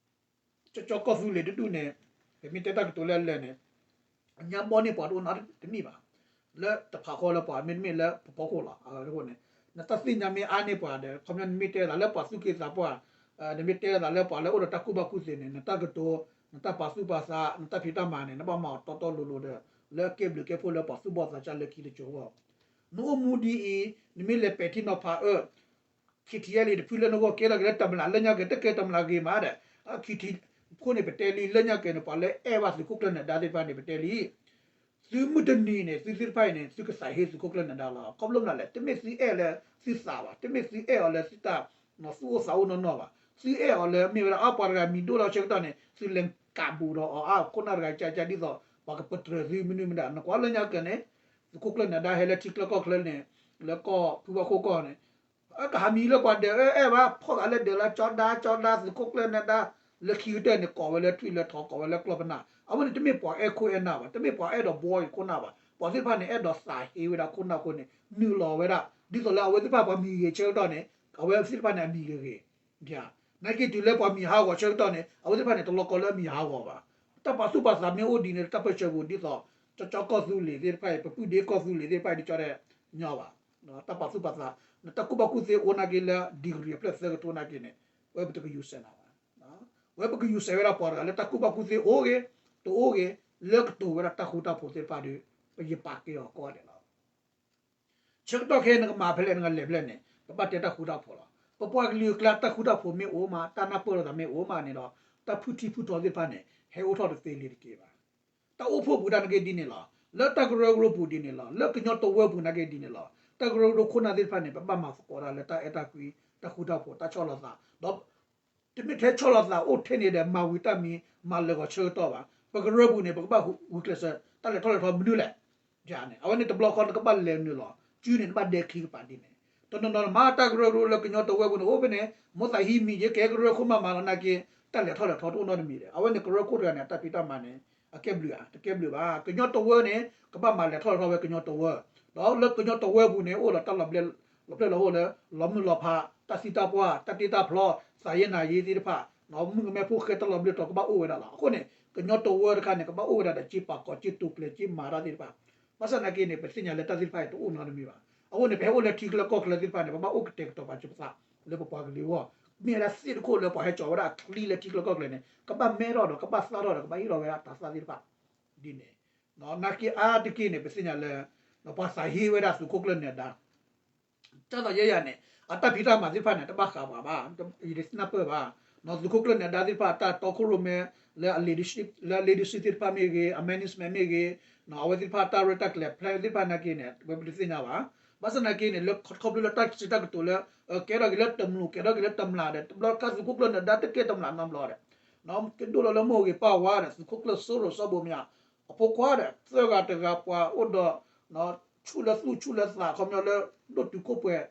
ကကီကီၢ်သူလ့ၤတဒူၣ်န့ၣ် ပမ့ၢ်တဲတၢ်ကတိၤလၢအလဲၣ်န့ၣ် အညါဘီန့ၢ်ပှၤတအိၣ်နီတမံၤဘၣ်. လၢတဖးဃီလၢပှၤမ့တမ့ၢ်လၢပဖီခိၣ်လီၤ. အဃိန့ၣ် နတၢ်သ့ၣ်ညါမ့ၢ်အါန့ၢ်ပှၤဒီး ခီပညီနမ့ၢ်တဲသးလၢပှၤသူၣ်က့သးပှၢ် နမ့ၢ်တဲသးလၢပှၤလၢအိၣ်ဒီးတၢ်ကူၣ်ဘၣ်ကူၣ်သ့န့ၣ် နတၢ်ကတိၤ နတၢ်ပာ်သူၣ်ပာ်သး နတၢ်ဖံးတၢ်မၤန့ၣ် နဘၣ်မၤအီၤတီတီလိၤလိၤဒီး လၢအကဲဘျုးကဲဖှိၣ်လၢပှၤသူၣ်ဘီၣ်သးစၢ်လၢခံတစိၤအဂီၢ်. နအိၣ်မူဒ်အံၤ နမ့ၢ်လဲၤပဲာ်ထံနီၤဖးအၢ ခံထံၣ်အဲၣ်လံတဖုလၢနဂီၢ်ကဲထီၣ်က့ၤလၢတမျး လၢညါက့ၤတကဲတမျးဂ့ၤမးဒီး ခံထံၣ်ဖိန့ၣ် ပတဲလံ လၢညါက့ၤန့ၣ် ပှၤလၢအဲၣ်ဘၣ်သုးခိၣ်ကျၢၢ်နၢၤဒါသ့ၣ်တဖၣ်န့ၣ် ပတဲလံ သုမုၢ်တနံၤန့ၣ် သုသ့ၣ်တဖၣ်အံၤန့ၣ် သုကသးဟ့သုးခိၣ်ကျၢၢ်နၢၤဒါလီၤ. ခီဖျိမနုၤလဲၣ် တမ့ၢ်သုအဲၣ်လၢသုသးဘၣ်, တမ့ၢ်သုအဲၣ်အီၤလၢသုတၢ်သူၣ်အိၣ်သးအိၣ်နီၢ်နီၢ်ဘၣ်. သုအဲၣ်အီၤလၢမ့ၢ်ဝဲဒၣ် အါ ပှၤတဂၤမံၤဒိၣ်လီၤဆၢကတီၢ်န့ၣ် သုလဲၤကးဘူးဒီးအီၤ အါ ခိၣ်နၢ်တဂၤကၢ်ကၢ်ဒ်သိး ပှၤကပတြၢၤသုမနုၤမတၤ နကွၢ်လၢညါက့ၤန့ၣ် သုးခိၣ်ကျၢၢ်နၢၤဒါဟဲလၢထံချၢကီၢ်ချၢန့ၣ် လၢကီၢ်ဖုဘၣ်ခိၣ်ကီၢ်န့ၣ် အကဟးမံၤလၢပှၤဒၢးအၢအဲၣ်ဘၣ် ဖီၣ်သးလၢဒၢးလၢကၠီဒါ ကၠီဒါ သုးခိၣ်ကျၢၢ်နၢၤဒါ လၢခံကတၢၢ်န့ၣ် ကိးဝဲလၢထွံၣ်လၢထီ ကိးဝဲလၢကျီၢ်ပနၢ်. အဝဲန့ၣ်တမ့ၢ်ပှၤအဲၣ်ခိၣ်အဲၣ်နၢ်ဘၣ်, တမ့ၢ်ပှၤအဲၣ်ဒိးဘှီက့ၤခိၣ်နၢ်ဘၣ်. ပှၤသ့ၣ်တဖၣ်န့ၣ် အဲၣ်ဒိးသးဟ့ဝဲဒၣ်ခိၣ်နၢ်အဃိန့ၣ် နုာ်လီၤဝဲဒၣ် ဒ်သိးလၢအဝဲသ့ၣ်တဖၣ်ပှၤမံၤဂ့ၤဆၢကတီၢ်န့ၣ် အဝဲသ့ၣ်တဖၣ်န့ၣ် အမံၤဂ့ၤဂ့ၤ, နာ်က့တုၤလၢပှၤမံၤဟးဂီၤဆၢကတီၢ်န့ၣ် အဝဲသ့ၣ်တဖၣ်န့ၣ် တလီၤကီလၢအမံၤဟးဂီၤဘၣ်. တၢ်ပာ်သူၣ်ပာ်သးမ့ၢ်အိၣ်ဒ်န့ၣ် တၢ်ပၢၢ်ဆၢပူၤဒ်သိး ကၠီကၠီကီၢ်သူလ့ၤသ့ၣ်တဖၣ်အံၤ ပပုၢ်ဒ့ကီၢ်သူလ့ၤသ့ၣ်တဖၣ်အံၤ ဒ်ကၠီဒဲးညီဘၣ်. တၢ်ပာ်သူၣ်ပာ်သး နတၢ်ကူၣ်ဘၣ်ကူၣ်သ့အိၣ်နာ်က့လၢ degree အဖျၢၣ်သၢကထိနာ်က့န့ၣ် ဝဲပတကယူၤစဲးနၤဘၣ်. ဝဲပကယူၤစဲးဝဲဒၣ်ပှၤတဂၤလၢတၢ်ကူၣ်ဘၣ်ကူၣ်သ့အိၣ်ဂ့ၤ, တအိၣ်ဂ့ၤ, လၢကတိၤဝဲဒၣ်တၢ်ဃူတၢ်ဖိးသ့ၣ်တဖၣ်ဒီး ပယပာ်ကဲအီၤကိးဂၤဒဲးလီၤ. ဆၢကတီၢ်ခဲအံၤ နကမၤဖဲလဲၣ် နကလဲၤဖဲလဲၣ်န့ၣ် ပဘၣ်တဲတၢ်ဃူတၢ်ဖိးလီၤ. ပပှၤကလုာ်အကျါ တၢ်ဃူတၢ်ဖိးမ့ၢ်အိၣ်မး တၢ်နၢ်ပၢၢ်လိာ်သးမ့ၢ်အိၣ်မးန့ၣ်ဒီး တၢ်ဖုထံဖုထီသ့ၣ်တဖၣ်န့ၣ် ဟဲအိၣ်ထီၣ်တသ့လၢၤတက့ၢ်ဘၣ်. တၢ်အိၣ်ဖှိၣ်ပူၤတၢ်နာ်က့ဒ်န့ၣ်လီၤ. လၢတၢ်ကရၢကရိပူၤဒ်န့ၣ်လီၤ. လၢကညီတဝၢပူၤနာ်က့ဒ်န့ၣ်လီၤ. တၢ်ကရၢကရိခိၣ်နၢ်သ့ၣ်တဖၣ်န့ၣ် ပဘၣ်မၤသကိးတၢ်လၢတၢ်အဲၣ်တၢ်ကွံ, တၢ်ဃူတၢ်ဖိး, တၢ်ဆီၣ်လီၤသး, ဒီး တမ့ၢ်ထဲဆီၣ်လီၤသးအိၣ်ထဲန့ၣ်ဒီး မၤဝံၤတၢ်မံၤ မၤလၢာ်ဂီၤဆၢကတီၢ်ဘၣ်. ပကရၢပူၤန့ၣ် ပကဘၣ်ဂုာ်ကျဲးစၢး တၢ်လဲၤထီၣ်လဲၤထီမနုၤလဲၣ်. န့ၣ် အဝဲန့ၣ်တဘျီဃီနကဘၣ်လဲၤနုာ်လီၤ. စုန့ၣ် နဘၣ်ဒဲခံကပၤဒ်န့ၣ်. တနီၤနီၤနမၤတၢ်ကရၢကရိလၢကညီတဝၢပူၤန့ၣ် အိၣ်ဖဲန့ၣ် မိၢ်သးဟံးမံၤယ့ ကဟဲကရၢခိၣ်မးမးလီၤနာ်က့ တၢ်လဲၤထီၣ်လဲၤထီတအိၣ်နီတမံၤဒီး အဝဲန့ၣ်ကရၢခိၣ်တဂၤန့ၣ် အတၢ်ဖံးတၢ်မၤန့ၣ် အကဲဘျုးဧါ, တကဲဘျုးဘၣ်. ကညီတဝၢန့ၣ် ကဘၣ်မၤလဲၤထီၣ်လဲၤထီဝဲကညီတဝၢ, ဒီးလၢကညီတဝၢပူၤန့ၣ် အိၣ်ဒီးတၢ်လီၤဘျဲၣ်လီၤဖျၢၣ်လီၤဟိၣ်လၢ လီၤမုၢ်လီၤဖး, တၢ်သံတၢ်ပှၢ်, တၢ်တ့တၢ်ဖျီ, သးယ့နၤယ့သ့ၣ်တဖၣ်, မုၣ်ကမဲဖိဃဲတၢ်လီၤဘျၢၣ်တီၤကဘၣ်အိၣ်ဝဲဒၣ်လီၤ. အဃိန့ၣ် ကညီတဝၢတခါန့ၣ် ကဘၣ်အိၣ်ဝဲဒၣ်ဒီး က့ပာ်ကီၤ က့တိာ်ကျဲၤ က့မၤတၢ်သ့ၣ်တဖၣ်. ဘၣ်ဆၣ်နာ်က့န့ၣ် ပသ့ၣ်ညါလၢတၢ်သ့ၣ်တဖၣ်အံၤတအိၣ်နီတမံၤဘၣ်. အဃိန့ၣ် ပဟဲအိၣ်လၢထံချၢကီၢ်ချၢသ့ၣ်တဖၣ်န့ၣ် ပဘၣ်အိၣ်ကတဲာ်ကတီၤပာ်စၢၤပသး လၢပပှၤကလုာ်အဂီၢ်, မ့ၢ်ဝဲဒၣ်သ့ၣ်တခိၣ်လၢပှၤဟဲကၠီၤဝဲဒၣ်အချံလၢထံချၢကီၢ်ချၢန့ၣ် ကဘၣ်မဲထီၣ်ဒီး ကဘၣ်သၣ်ထီၣ်ဒီး ကဘၣ်ဟ့ၣ်လီၤဝဲဒၣ်တၢ်သၣ်သ့ၣ်တဖၣ် ဒ်န့ၣ်. နာ်က့အါတက့ၢ်န့ၣ် ပသ့ၣ်ညါလၢ ပှၤသးဟ့ဝဲဒၣ်သုးခိၣ်ကျၢၢ်နၢၤဒါ တၢ်သးယဲယၤန့ၣ် အတၢ်ဖံးတၢ်မၤသ့ၣ်တဖၣ်န့ၣ် တဘၣ်ဃးပှၤဘၣ်, ယတနၢ်ပၢၢ်ဘၣ်. သုးခိၣ်ကျၢၢ်နၢၤဒါသ့ၣ်တဖၣ် တၢ်တီခိၣ်ရိၣ်မဲ လၢအ leadership လၢအ leadership သ့ၣ်တဖၣ်မ့ၢ်ဂ့ၤ, အ management မ့ၢ်ဂ့ၤ, အဝဲသ့ၣ်တဖၣ်တၢ်ရဲၣ်တၢ်ကျဲၤ plan သ့ၣ်တဖၣ်နာ်က့န့ၣ် ဝဲပတသ့ၣ်ညါဘၣ်. ဘၣ်ဆၣ်နာ်က့န့ၣ် လၢခီဖျိလၢတၢ်စံးတၢ်ကတိၤလၢ ကဲထီၣ်က့ၤလၢတမျိး ကဲထီၣ်က့ၤလၢတမျာ်ဒီး တဘျီခါသုးခိၣ်ကျၢၢ်နၢၤဒါတကဲတမျာ်နီတဘျီဒီး ကဒိၣ်လီၤလၢမိၢ်ဂ့ၤပၢ်ဝါဒီး သုးခိၣ်ကျၢၢ်စိရိၤစီဘိမ့ၢ်ဧါ, အဖိခွါဒီး သၢဂၤတဂၤပှၤအိၣ်ဒီး ဆူၣ်လၢသူၣ်ဆူၣ်လၢသး ခီပညီလၢ ဒိၣ်တုာ်ခိၣ်ပှဲၤ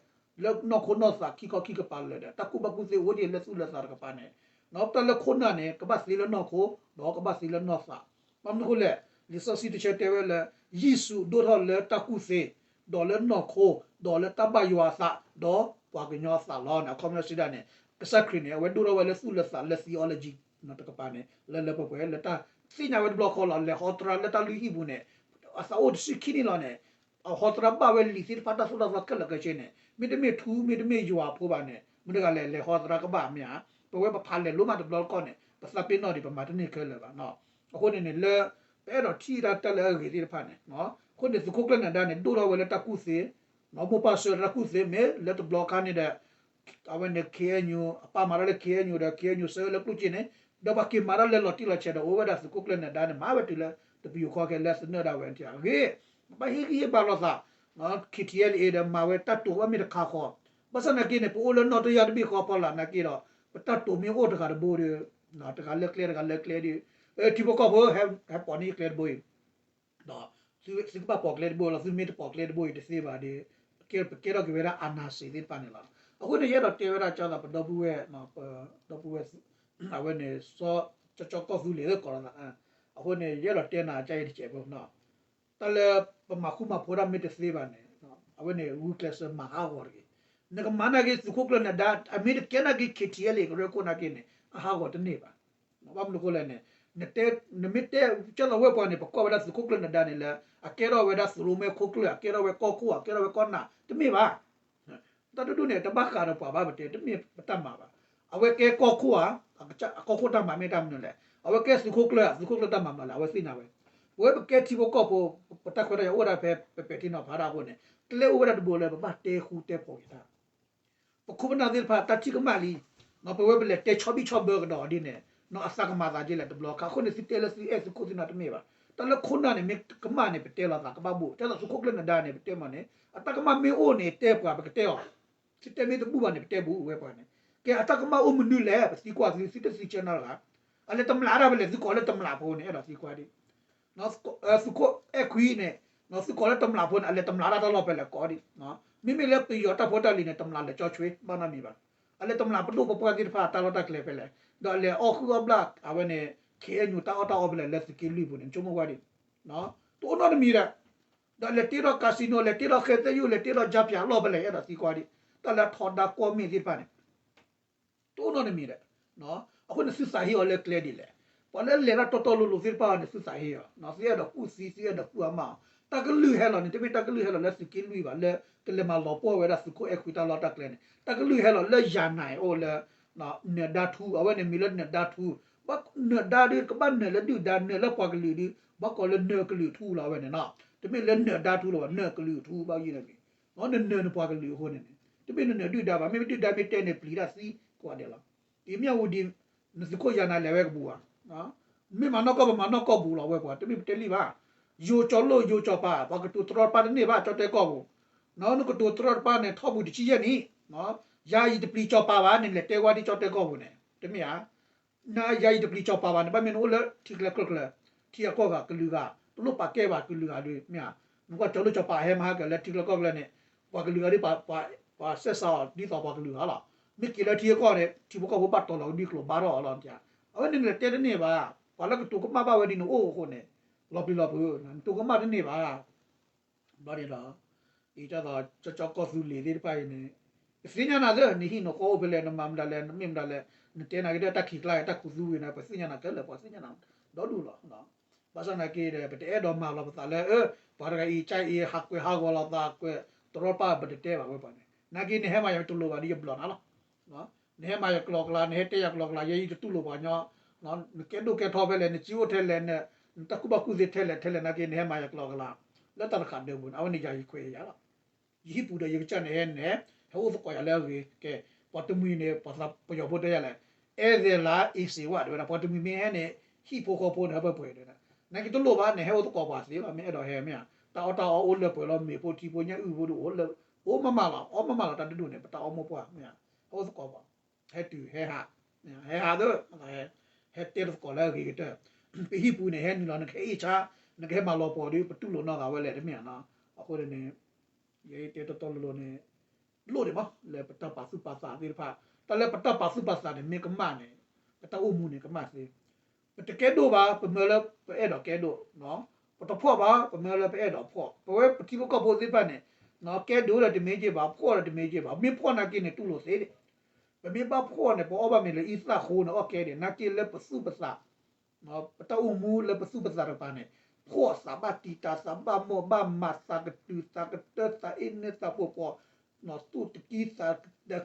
လၢနီၢ်ခိနီၢ်သးခံခီခံကပၤလၢာ်ဒီး တၢ်ကူၣ်ဘၣ်ကူၣ်သ့အိၣ်ဒ်လၢသူၣ်လၢသးတကပၤန့ၣ်, တၢ်လၢခိၣ်နၢ်န့ၣ် ကဘၣ်သ့လၢနီၢ်ခိ ဒီးကဘၣ်သ့လၢနီၢ်သး. ဘၣ်မနုၤအဃိလဲၣ်, လံာ်စီဆှံတဆၢတဲဝဲလၢ ယ့ၣ်ၡူးဒိၣ်ထီၣ်လၢတၢ်ကူၣ်သ့, ဒီးလၢနီၢ်ခိ, ဒီးလၢတၢ်ဘၣ်ယွၤအသး, ဒီးပှၤကညီအသးလီၤန့ၣ်. အခီပညီစံးဒၣ်န့ၣ် ကစၢ်ခရံာ်န့ၣ် အဝဲဒိၣ်ထီၣ်ဝဲလၢသူၣ်လၢသးလၢ theology တကပၤန့ၣ် လၢလၢပှဲၤပှဲၤ လၢတၢ်သ့ၣ်ညါဝဲတဘျီဃီလီၤ. လဲၤဟီသရၣ်လၢတၢ်လုၢ်ဟံၣ်ပူၤန့ၣ် အသးအိၣ်တဆံခံနံၣ်လီၤန့ၣ် အဟီသရၣ်ဘၣ်ဝဲလံာ်သ့ၣ်တဖၣ်တၢ်သိၣ်တၢ်သီခဲလၢာ်ခဲဆ့န့ၣ် မ့တမ့ၢ်ထူ မ့တမ့ၢ်ယွၤအဖိဘၣ်န့ၣ် မတၤတဂၤလဲၣ် လဲၤဟီသရၣ်ကဘၣ်မ့ၢ်ဧါ. ပဝဲပဖးလဲၤလိမးတဘျီတခီၣ်န့ၣ် ပသးပ့ၤနီၣ်ဒံး ပမၤတန့ၢ်ခဲလၢာ်ဘၣ်. အဃိန့ၣ်န့ၣ် လၢ ပအဲၣ်ဒိးထံၣ်တၢ်တၢ်လၢအဂ့ၤသ့ၣ်တဖၣ်န့ၣ် အဃိန့ၣ် သုးခိၣ်ကျၢၢ်နၢၤဒါန့ၣ် ဒိၣ်ထီၣ်ဝဲလၢတၢ်ကူၣ်သ့, မိၢ်ပၢ်ဆှၢလၢတၢ်ကူၣ်သ့ မ့ၢ်လၢတဘျီခါန့ၣ်ဒီး အဝဲန့ၣ် KNU အပၢ်မၤတၢ်လၢ KNU ဒီး KNU ဆှၢဝဲလၢကျိၣ်စ့န့ၣ် ဒီးပှၤက့ၤမၤတၢ်လၢလီၤတံၢ်လီၤဆဲးဒီး အိၣ်ဝဲဒၣ်သုးခိၣ်ကျၢၢ်နၢၤဒါန့ၣ် မၤဝဲတုၤလၢတပယူာ်ခီခဲလၢသနၢၣ်ဒၣ်ဝဲထံအဂ့ၢ်, ပဘၣ်ဟ့ၣ်ဂံၢ်ဟ့ၣ်ဘါလိာ်သး KTLA ဒီးမၤဝဲတၢ်တိာ်ဘၣ်မ့ၢ်တခါဃီ, ဘၣ်ဆၣ်နာ်က့န့ၣ် ပအိၣ်လၢနီၣ်တယၢ်တဘ့ၣ်ဃီဖီလာ်နာ်က့ဒီး ပတၢ်တိာ်မ့ၢ်အိၣ်တဂၤတဘိဒီး တဂၤလၢကျဲတဂၤလၢကျဲဒီး ထံဖိကီၢ်ဖိ ဟဲပိာ်န့ၢ်ယကျဲတဘိအံၤ ဒီး သုကဘၣ်ပိာ်ကျဲတဘိလီၤ. သုမ့ၢ်တပိာ်ကျဲတဘိအံၤတသ့ဘၣ်ဒီး ပကဲထီၣ်က့ၤဝဲဒၣ် အာဏာရှင် သ့ၣ်တဖၣ်န့ၣ်လီၤ. အဃိန့ၣ် ယအဲၣ်ဒိးတဲဝဲဒၣ်ကၢ်သး ပဒီပုၢ်ဝဲၢ် ပဒီပုၢ်ဝဲၢ် အဝဲန့ၣ် စီၤကၠီကီၢ်သူလ့ၤလၢကိးလီၤသး, အဃိန့ၣ် ယအဲၣ်ဒိးတဲနၤကၢ်အံၤတစဲးဖိ တၢ်လၢပမၤဃူမၤဖိးတၢ်မ့ၢ်တသ့ဘၣ်န့ၣ် အဝဲန့ၣ် ဂုာ်ကျဲးစၢးမၤဟးဂီၤတဂ့ၤ. နကမၤနာ်က့ သုးခိၣ်ကျၢၢ်နၢၤဒါ အမ့ၢ်တကဲနာ်က့ KTLA ကရၢခိၣ်နာ်က့န့ၣ် အဟးဂီၤတန့ၢ်ဘၣ်. ဘၣ်မနုၤအဃိလဲၣ်န့ၣ် နမ့ၢ်တဲကၢ်လီၤဝဲပှၤန့ၣ် ပကွၢ်ဝဲဒၣ်သုးခိၣ်ကျၢၢ်နၢၤဒါန့ၣ်လၢ အကဲထီၣ်ဝဲဒၣ်သုးရိၣ်မဲခိၣ်ကျၢၢ် အကဲထီၣ်ဝဲကီၢ်ခိၣ် အကဲထီၣ်ဝဲကီၢ်နၢ် တမ့ၢ်ဘၣ်. တၢ်ဒိၣ်ဒိၣ်န့ၣ် တဘၣ်ဃးဒီးပှၤဘၣ်ပတဲ တမ့ၢ်ပတၢ်မၤဘၣ်. အဝဲကဲကီၢ်ခိၣ်ဧါ, အကီၢ်ခိၣ်တၢ်မၤမ့ၢ်တၢ်မနုၤလဲၣ်. အဝဲကဲသုးခိၣ်ကျၢၢ်ဧါ, သုးခိၣ်ကျၢၢ်တၢ်မၤမနုၤလဲၣ် အဝဲသ့ၣ်ညါဝဲ. ပဝဲပကဲထံဖိကီၢ်ဖိ ပတၢ်ခွဲးတၢ်ယာ်အိၣ်ဝဲဒၣ်ဖဲ ပပဲာ်ထံနီၤဖးတၢ်အဃိန့ၣ် ကျဲအိၣ်ဝဲဒၣ်တဘိလၢပဘၣ်တဲဃူတဲဖိးက့ၤတၢ် ပခိၣ်ပနၢ်သ့ၣ်တဖၣ် တၢ်ထံၣ်ကမၣ်လံ, ပဝဲပလဲၤတဲဆီဘံၣ်ဆီဘၢကဒီးဒ်န့ၣ် အသးကမၤသးဒ်လဲၣ်တဘျီခါ. အဃိန့ၣ် သုတဲလၢသုအဲၣ်သုးခိၣ်သုနၢ်တမ့ၢ်ဘၣ်. တၢ်လၢခိၣ်နၢ်န့ၣ် မ့ၢ်ကမၣ်န့ၣ် ပတဲလိာ်သးကဘၣ်ဘိၣ်. တဲသိးသုးခိၣ်ကျၢၢ်နၢၤဒါန့ၣ် ပတဲမးန့ၣ် အတၢ်ကမၣ်မ့ၢ်အိၣ်န့ၣ် တဲပှၤပကတဲအီၤ. သုတဲမ့ၢ်တဘူၣ်ဘၣ်န့ၣ် ပတဲဘူးဝဲပှၤန့ၣ်. ကဲ အတၢ်ကမၣ်အိၣ်မနုၤလဲၣ် ပသံကွၢ်သု သုတသံဆၢနီတဂၤ. အလဲၤတမျာ်တၢ်ဖဲလဲၣ် သုကိးလၢတမျာ်ဖိန့ၣ် အဲၣ်ဒိးသံကွၢ်ဒံး သုးခိၣ်အဲၣ်ခွံန့ၣ် သုးကိးလၢတမျာ်ဖိန့ၣ် အလဲၤတမျာ်တၢ်တၢ်လီၢ်ဖဲလဲၣ်ကိးဒံး. မ့မ့ၢ်လၢပယီၤတၢ်ဖိတၢ်လံၤန့ၣ် တမျာ်လဲၤကၠီဆွ့ ဘၣ်နီတမံၤဘၣ်. အလဲၤတမျာ်ပဒိၣ်ပပှၢ်သ့ၣ်တဖၣ်တၢ်လီၢ်တၢ်ကျဲဖဲလဲၣ်, ဒီးအလဲၤအီၣ်ဃုာ်အီၣ်ဘျၣ် အဝဲန့ၣ် ခ့ၣ်အဲၣ်ယူၣ် တၢ်အီၣ်တၢ်အီဖဲလဲၣ် လၢသုးက့လွံၢ်ပူၤန့ၣ် နဆိကမိၣ်ကွၢ်ဒံး. တအိၣ်နီတမံၤဒီး ဒီးလဲၤတ့ထီၣ် casino လဲၤတ့ထီၣ်ဃဲသဲယိၣ် လဲၤတ့ထီၣ် ကၠါပၠး လီၢ်ဖဲလဲၣ် အဲၣ်ဒိးသံကွၢ်ဒံး. တၢ်လၢအထီဒါကွီၢ်မ့ၢ်သ့ၣ်တဖၣ်န့ၣ် တအိၣ်နီတမံၤဒီး, အဃိန့ၣ်သုသးဟ့အီၤလၢကျဲဒ်လဲၣ်. ပှၤလၢလဲၤတၢ်တီတီလိၤလိၤသ့ၣ်တဖၣ်န့ၣ် သုသးဟ့အီၤ, သုအဲၣ်ဒိးကူၣ်သံ သုအဲၣ်ဒိးကူၣ်အမါအီၤ. တၢ်ကလုၢ်ဟဲလီၤန့ၣ် တမ့ၢ်တၢ်ကလုၢ်ဟဲလီၤလၢသုးက့လွံၢ်ဘၣ် လၢကလဲၤမၤလီၤပှီၢ်ဝဲဒၣ်သုးခိၣ်အဲၣ်ခွံတၢ်လီၢ်တၢ်ကျဲန့ၣ်, တၢ်ကလုၢ်ဟဲလီၤလၢယၤနၤအိၣ်လၢ နၢၤဒါထူ အဝဲန့ၣ်မံၤလၢ နၢၤဒါထူ, ဘၣ်နၢၤဒါဒုး ကဘၣ်နၢၤလၢဒုၣ်ဒါ နၢၤလၢပှၤကလုာ်ဒုး ဘၣ်ကိးလၢနၢၤကလုာ်ထူလီၤ အဝဲန့ၣ်နီၤ. တမ့ၢ်လၢနၢၤဒါထူလီၤဘၣ် နၢၤကလုာ်ထူဘၣ်ယံၤန့ၣ်, နနၢၤနပှၤကလုာ်အဃိန့ၣ်န့ၣ် တမ့ၢ်နနၢၤဒုၣ်ဒါဘၣ် မ့ၢ်မ့ၢ်ဒုၣ်ဒါမ့ၢ်တဲန့ၣ်ပျံၤတၢ်သံကိးဂၤဒဲးလီၤ. အံၤမ့ၢ်အဝံၤဒီး နသုးခိၣ်ယၤနၤလဲၤဝဲကပူၤဘၣ် မ့ၢ်မၤနီၢ်ကီၢ်ပမၤနီၢ်ကီၢ်ပူၤလီၤဝဲပှၤ တမ့ၢ်ပတဲလံဘၣ်. ယိၤကၠီၤလိၣ်ယိၤကၠီၤပၤ ပှၤကတိၤတရီတပါတန့ၢ်ဘၣ် ကၠီတဲကီၢ်ပူၤ, နကတိၤတရီတပါန့ၣ် ထီၣ်ပူၤတဆံယဲၢ်နံၣ်, ယၤယတပျံၤကၠီၤပၤဘၣ်န့ၣ် လဲၤတဲဝဲဒ်ကၠီတဲကီၢ်ပူၤန့ၣ် တမ့ၢ်ဧါ. နယၤယတပျံၤကၠီၤပၤဘၣ်န့ၣ် ဘၣ်မ့ၢ်နအိၣ်လၢထံကျဲကျိကျဲ, ထံအကီၢ်ဂၤကလုာ်ဂၤ, တလိၣ်ပာ်ကဲဘၣ်ကလုာ်ဂၤဒုး မ့ၢ်ဧါ. နကွၢ်ကၠီၤလိၣ်ကၠီၤပၤဟဲမၤဟါကလၢထံကျဲကီၢ်ကျဲန့ၣ်, ပှၤကလုာ်ဂၤဒုး ပှၤစဲးစးအီၤဒ်သိးပှၤကလုာ်ဂၤလီၤ. မ့ၢ်က့ၤလၢထံအကီၢ်န့ၣ် ထံဖိကီၢ်ဖိဘၣ်တီၤလီၤကဒုကျိၤဘါထီၣ်အီၤလီၤ. အဝဲန့ၣ်နလဲၤတဲတန့ၢ်ဘၣ်. ပှၤလၢကတိၤကမၣ်ဘၣ်ဝဲဒ်နအိၣ်အဃိန့ၣ်, လီၤပျံၤလီၤဖုး နတိၤကမၣ်တန့ၢ်ဘၣ်. ဘျီန့ၣ်ဒီး အံၤဒ်သိး ကၠီကၠီကီၢ်သူလ့ၤသ့ၣ်တဖၣ်အံၤန့ၣ်, ပသ့ၣ်ညါနၤသ့ နဟံၣ်နဃီအိၣ်ဖဲလဲၣ် နမၤမတၤလဲၣ် နမ့ၢ်မတၤလဲၣ်, နတဲနာ်က့ၤဒီးတၢ်ခံးကျါ တၢ်ခူသူဝံၤန့ၣ် ပသ့ၣ်ညါနၤခဲလၢာ် ပှၤသ့ၣ်ညါနၤဒီဒူၣ်လီၤ. ဘၣ်ဆၣ်နာ်က့ၤဒီး ပတအဲၣ်ဒိးမၤလီၤပသးလၢ ပှၤတဂၤအံၤ ကၢ်အံၤ ဟးကွဲးဟးဂီၤလီၤသးကွဲး တရီတပါ ပတတဲဘၣ်ဝဲပှၤန့ၣ်. နာ်က့ၤနဟဲမၤယၤတလိၤဘၣ်ဒီးယဘျီၣ်နၤလီၤ. နဟဲမၤယၤကျီကျါ နဟဲတဲယၤကျီကျါ ယဲယတတူၢ်လိာ်ပှၤညီ, နကဲဒိၣ်ကဲထီဖဲလဲၣ် နစ့အိၣ်ထဲလဲၣ်, နတၢ်ကူၣ်ဘၣ်ကူၣ်သ့ထဲလဲၣ်ထဲလဲၣ် နာ်က့ၤနဟဲမၤယၤကျီကျါ လၢတၢ်တဃာ်ဒၢးပူၤန့ၣ် အဝဲန့ၣ်ယၤယခွဲးယၤလီၤ. ယဟံၣ်ပူၤဒီးယကစၢ်န့ၣ်ဟဲန့ၣ် ဟဲအိၣ်သကိးယၤလၢအဂ့ၤကဲ, ပှၤတမှံၤန့ၣ် ပှၤသးပယီၤဖိတဲယၤလဲၣ်, အဲၣ်သဲးလါ အ့စ့ဝါ တဲဝဲဒၣ် ပှၤတမှံၤမ့ၢ်ဟဲန့ၣ် ဟံၣ်ဖိဃီဖိန့ၣ် ဟဲပှဲၤပှဲၤတဲဝဲဒၣ်. နာ်က့ၤတလိၣ်ဘၣ် နဟဲအိၣ်သကိးပှၤသ့လီၤ မ့ၢ်အဲၣ်ဒိးဟဲမ့ၢ်ဧါ. တၢ်အီၣ်တၢ်အီအိၣ်လၢပှဲၤလီၤ မ့ၤဖိထံဖိညၣ်အုၣ်ဖိဒုးအိၣ်လၢ, အိၣ်မးမးလီၤ အီၣ်မးမးလီၤတၢ်တဒူၣ်န့ၣ် ပတၢ်အီၣ်မိၢ်ပှၢ်မ့ၢ်ဧါ. ဟဲအိၣ်သကိးပှၤ ဟဲတုၤဟဲဟး, ဟဲဟးသၢ, ဟဲတဲသကိးလၢအဂ့ၤကတၢၢ်, ပဟံၣ်ပူၤန့ၣ် ဟဲနုာ်လီၤ နကဟဲအ့ၣ်ဆါ, နကဟဲမၤလီၤပှီၢ်ဒီး ပတူၢ်လိာ်နီၢ်ဂၤဝဲလဲၣ် တမ့ၢ်ဧါနီၤ. အဃိန့ၣ်န့ၣ် ယတဲတီတီလိၤလိၤန့ၣ် လိၣ်ဒံးမး လၢပတၢ်ပာ်သူၣ်ပာ်သးသ့ၣ်တဖၣ်, တၢ်လၢပတၢ်ပာ်သူၣ်ပာ်သးန့ၣ် မ့ၢ်ကမၣ်န့ၣ် ပတၢ်အိၣ်မူန့ၣ် ကမၣ်သ့. ပတကဲဒိၣ်ဘၣ် ပမၢလၢပအဲၣ်ဒိးကဲဒိၣ်, ပတဖှီၣ်ဘၣ် ပမၢလၢပအဲၣ်ဒိးဖှီၣ်, ပဝဲပထံဖိကီၢ်ဖိသ့ၣ်တဖၣ်န့ၣ် ကဲဒိၣ်ဒီးတမ့ၢ်က့ၤဘၣ် ဖှီၣ်ဒီးတမ့ၢ်က့ၤဘၣ် မ့ၢ်ဖှီၣ်နာ်က့ၤန့ၣ် တူၢ်လိာ်သ့ဒံး. ပမ့ၢ်ဘၣ်ဖှီၣ်န့ၣ် ပအီၣ်ဘၣ်မ့ၤလၢအံသၣ်ဃိန့ၣ် အီၣ်ကဲဒံး နာ်က့ၤလၢပသူၣ်ပသး ပတၢ်အိၣ်မူလၢပသူၣ်ပသးတကပၤန့ၣ် ဖှီၣ်သးဘၣ်တံာ်တာ် သးဘၣ်မိၢ်ဘၣ်မး သးကတုၤ သးကတၢၢ် သးအ့ၣ်နၢ သးပှီၤပှီၤ, သူၣ်တကံသးတကံ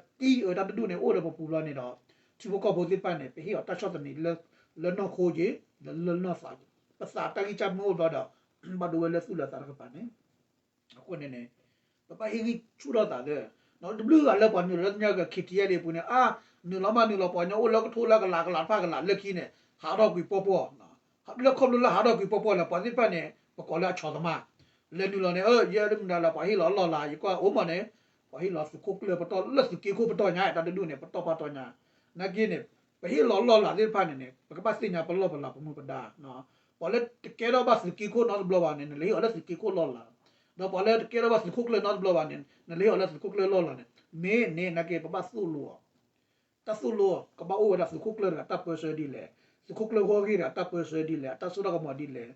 အၢ တၢ်တဒူၣ်န့ၣ် အိၣ်ဒီးပပူၤဘျီန့ၣ်ဒီး ထံဖိကီၢ်ဖိသ့ၣ်တဖၣ်န့ၣ် ပဟ့ၣ်အီၤတၢ်ဆီၣ်သနံး လၢနီၢ်ခိက့ၤ လၢနီၢ်သးက့ၤ ပသးတၢ်ဂံၢ်စၢ်မ့ၢ်အိၣ်ဘျီဒီး ဘၣ်ဒိဝဲလၢသူၣ်လၢသးတကပၤန့ၣ် အဃိန့ၣ်န့ၣ် ပဘၣ်ဟ့ၣ်ဂံၢ်ဆူၣ်ထီၣ်သးသ့, တဘျုးဂၤလၢပှၤနုာ်လီၤလၢညါက ခ့ထံအဲလ့ပူၤန့ၣ် အါ နုာ်လီၤမးနုာ်လီၤပှၤညီအိၣ်လၢကထိလၢကလးကလးတဖၣ်ကလးလၢခံန့ၣ် ဟးထီၣ်ကွံာ်ပီၢ်ပီၢ်, လၢခီဖျိလၢဟးထီၣ်ကွံာ်ပီၢ်ပီၢ်လဲၣ် ပှၤသ့ၣ်တဖၣ်န့ၣ် ပကိးလၢအဆီၣ်သမား, လဲၤနုာ်လီၤန့ၣ် ယဲဒ်မနုၤလဲၣ် ပှၤဟ့ၣ်လီၤလီၢ်လၤ ယကွၢ်အိၣ်မးန့ၣ် ပှၤဟ့ၣ်လီၤသုးခိၣ်ကျၢၢ်ပတီၢ်လၢသုးက့ခိၣ်ပတီၢ်ညါ တၢ်တဒူၣ်န့ၣ် ပတီၢ်ပာ်တီၢ်ညါ, နာ်က့န့ၣ် ပဟ့ၣ်လီၤလီၢ်လၤသ့ၣ်တဖၣ်န့ၣ်န့ၣ် ပကဘၣ်သ့ၣ်ညါပလီၢ်ပလၤပမူပဒါ, ပှၤလၢတကဲထီၣ်ဘၣ်သုးက့ခိၣ်နီတဘျီဘၣ်န့ၣ် နလဲၤဟ့ၣ်အီၤလၢသုးက့ခိၣ်လီၢ်လၤ, ဒီးပှၤလၢတကဲထီၣ်ဘၣ်သုးခိၣ်ကျၢၢ်နီတဘျီဘၣ်န့ၣ် နလဲၤဟ့ၣ်အီၤလၢသုးခိၣ်ကျၢၢ်လီၢ်လၤန့ၣ် မ့ၢ်န့ၣ် နာ်က့ ပဘၣ်သိၣ်လိအီၤ တၢ်သိၣ်လိ ကဘၣ်အိၣ်ဝဲဒၣ်သုးခိၣ်ကျၢၢ်တဂၤတၢ်ပၢဆှၢဒ်လဲၣ်, သုးခိၣ်ကျၢၢ်ဂီၢ်ဂ့ၢ်တဂၤတၢ်ပၢဆှၢဒ်လဲၣ် အတၢ်စိတၢ်ကမီၤဒ်လဲၣ်,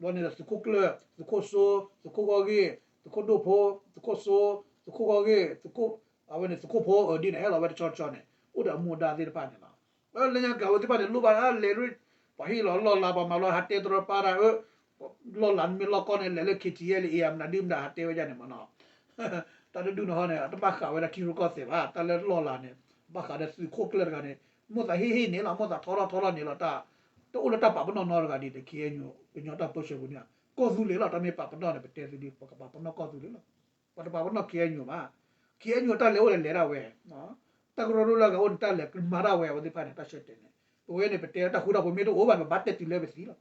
ဘျီန့ၣ်ဒီး သုးခိၣ်ကျၢၢ် သုးခိၣ်စိ သုးခိၣ်ဂီၢ်ဂ့ၢ် သုးခိၣ်ဒိၣ်ဖိ သုးခိၣ်စိ သုးခိၣ်ဂီၢ်ဂ့ၢ် သုးခိၣ် အဝဲန့ၣ် သုးခိၣ်ဖိအဒ်န့ၣ် ဟဲလီၤဝဲတဆီတဆီန့ၣ် အိၣ်ဒီးအမူအဒါသ့ၣ်တဖၣ်န့ၣ်လီၤ. လၢညါကၤဝဲသ့ၣ်တဖၣ်န့ၣ် လိၣ်ဘၣ်လဲၤရ့ ပှၤဟ့ၣ်လီၤလီၢ်လၤ ပှၤမၤလီၤဟးတဲတရီတပါဒၣ် လီၢ်လၤမ့ၢ်လီၢ်ကီၢ်န့ၣ် လဲၤလၢ ခ့ထံအဲလ့ အံၤမနုၤဒုမတၤဟးတဲဝဲဒ်န့ၣ်မနီၤ တၢ်တဒူၣ်န့ၣ်ဟီန့ၣ် အတဘၣ်ဃးဝဲဒၣ်ထံရူၢ်ကီၢ်သဲးဘၣ် တၢ်လၢလီၢ်လၤန့ၣ် ဘၣ်ဃးဒီးသုးခိၣ်ကျၢၢ်တဂၤန့ၣ် မိၢ်သးဟ့ၣ်ဟ့ၣ်န့ၣ်လီၤ မိၢ်သးထီထီၣ်ထီထီၣ်န့ၣ်လီၤ တၢ် တအိၣ်လၢတၢ်ပာ်ပနီၣ်နီတဂၤဒ်န့ၣ် ခ့အဲညိ ကညီတၢ်ပၢဆှၢပူၤန့ၣ် ကီၢ်သူလ့ၤလီၤ တၢ်မ့ၢ်ပာ်ပနီၣ်န့ၣ် ပတဲသုဒ် ပကပာ်ပနီၣ်ကီၢ်သူလ့ၤလီၤ ပှၤတပာ်ပနီၣ် ခ့အဲညိ ဘၣ် ခ့အဲညိ တၢ်လဲၤအိၣ်လဲၤလဲၤဒၣ်ဝဲ တၢ်ကရၢကရိလၢအဂၤအိၣ်န့ၣ် တၢ်လဲၤမၤဒၣ်ဝဲ အဝဲသ့ၣ်တဖၣ်န့ၣ် တၢ်ဆၢတဲာ်န့ၣ် ပဝဲန့ၣ် ပတဲတၢ်ဃူတၢ်ဖိးမ့ၢ်တအိၣ်ဘၣ်န့ၣ် ပဘၣ်တဲတုၤလၢပသံလီၤ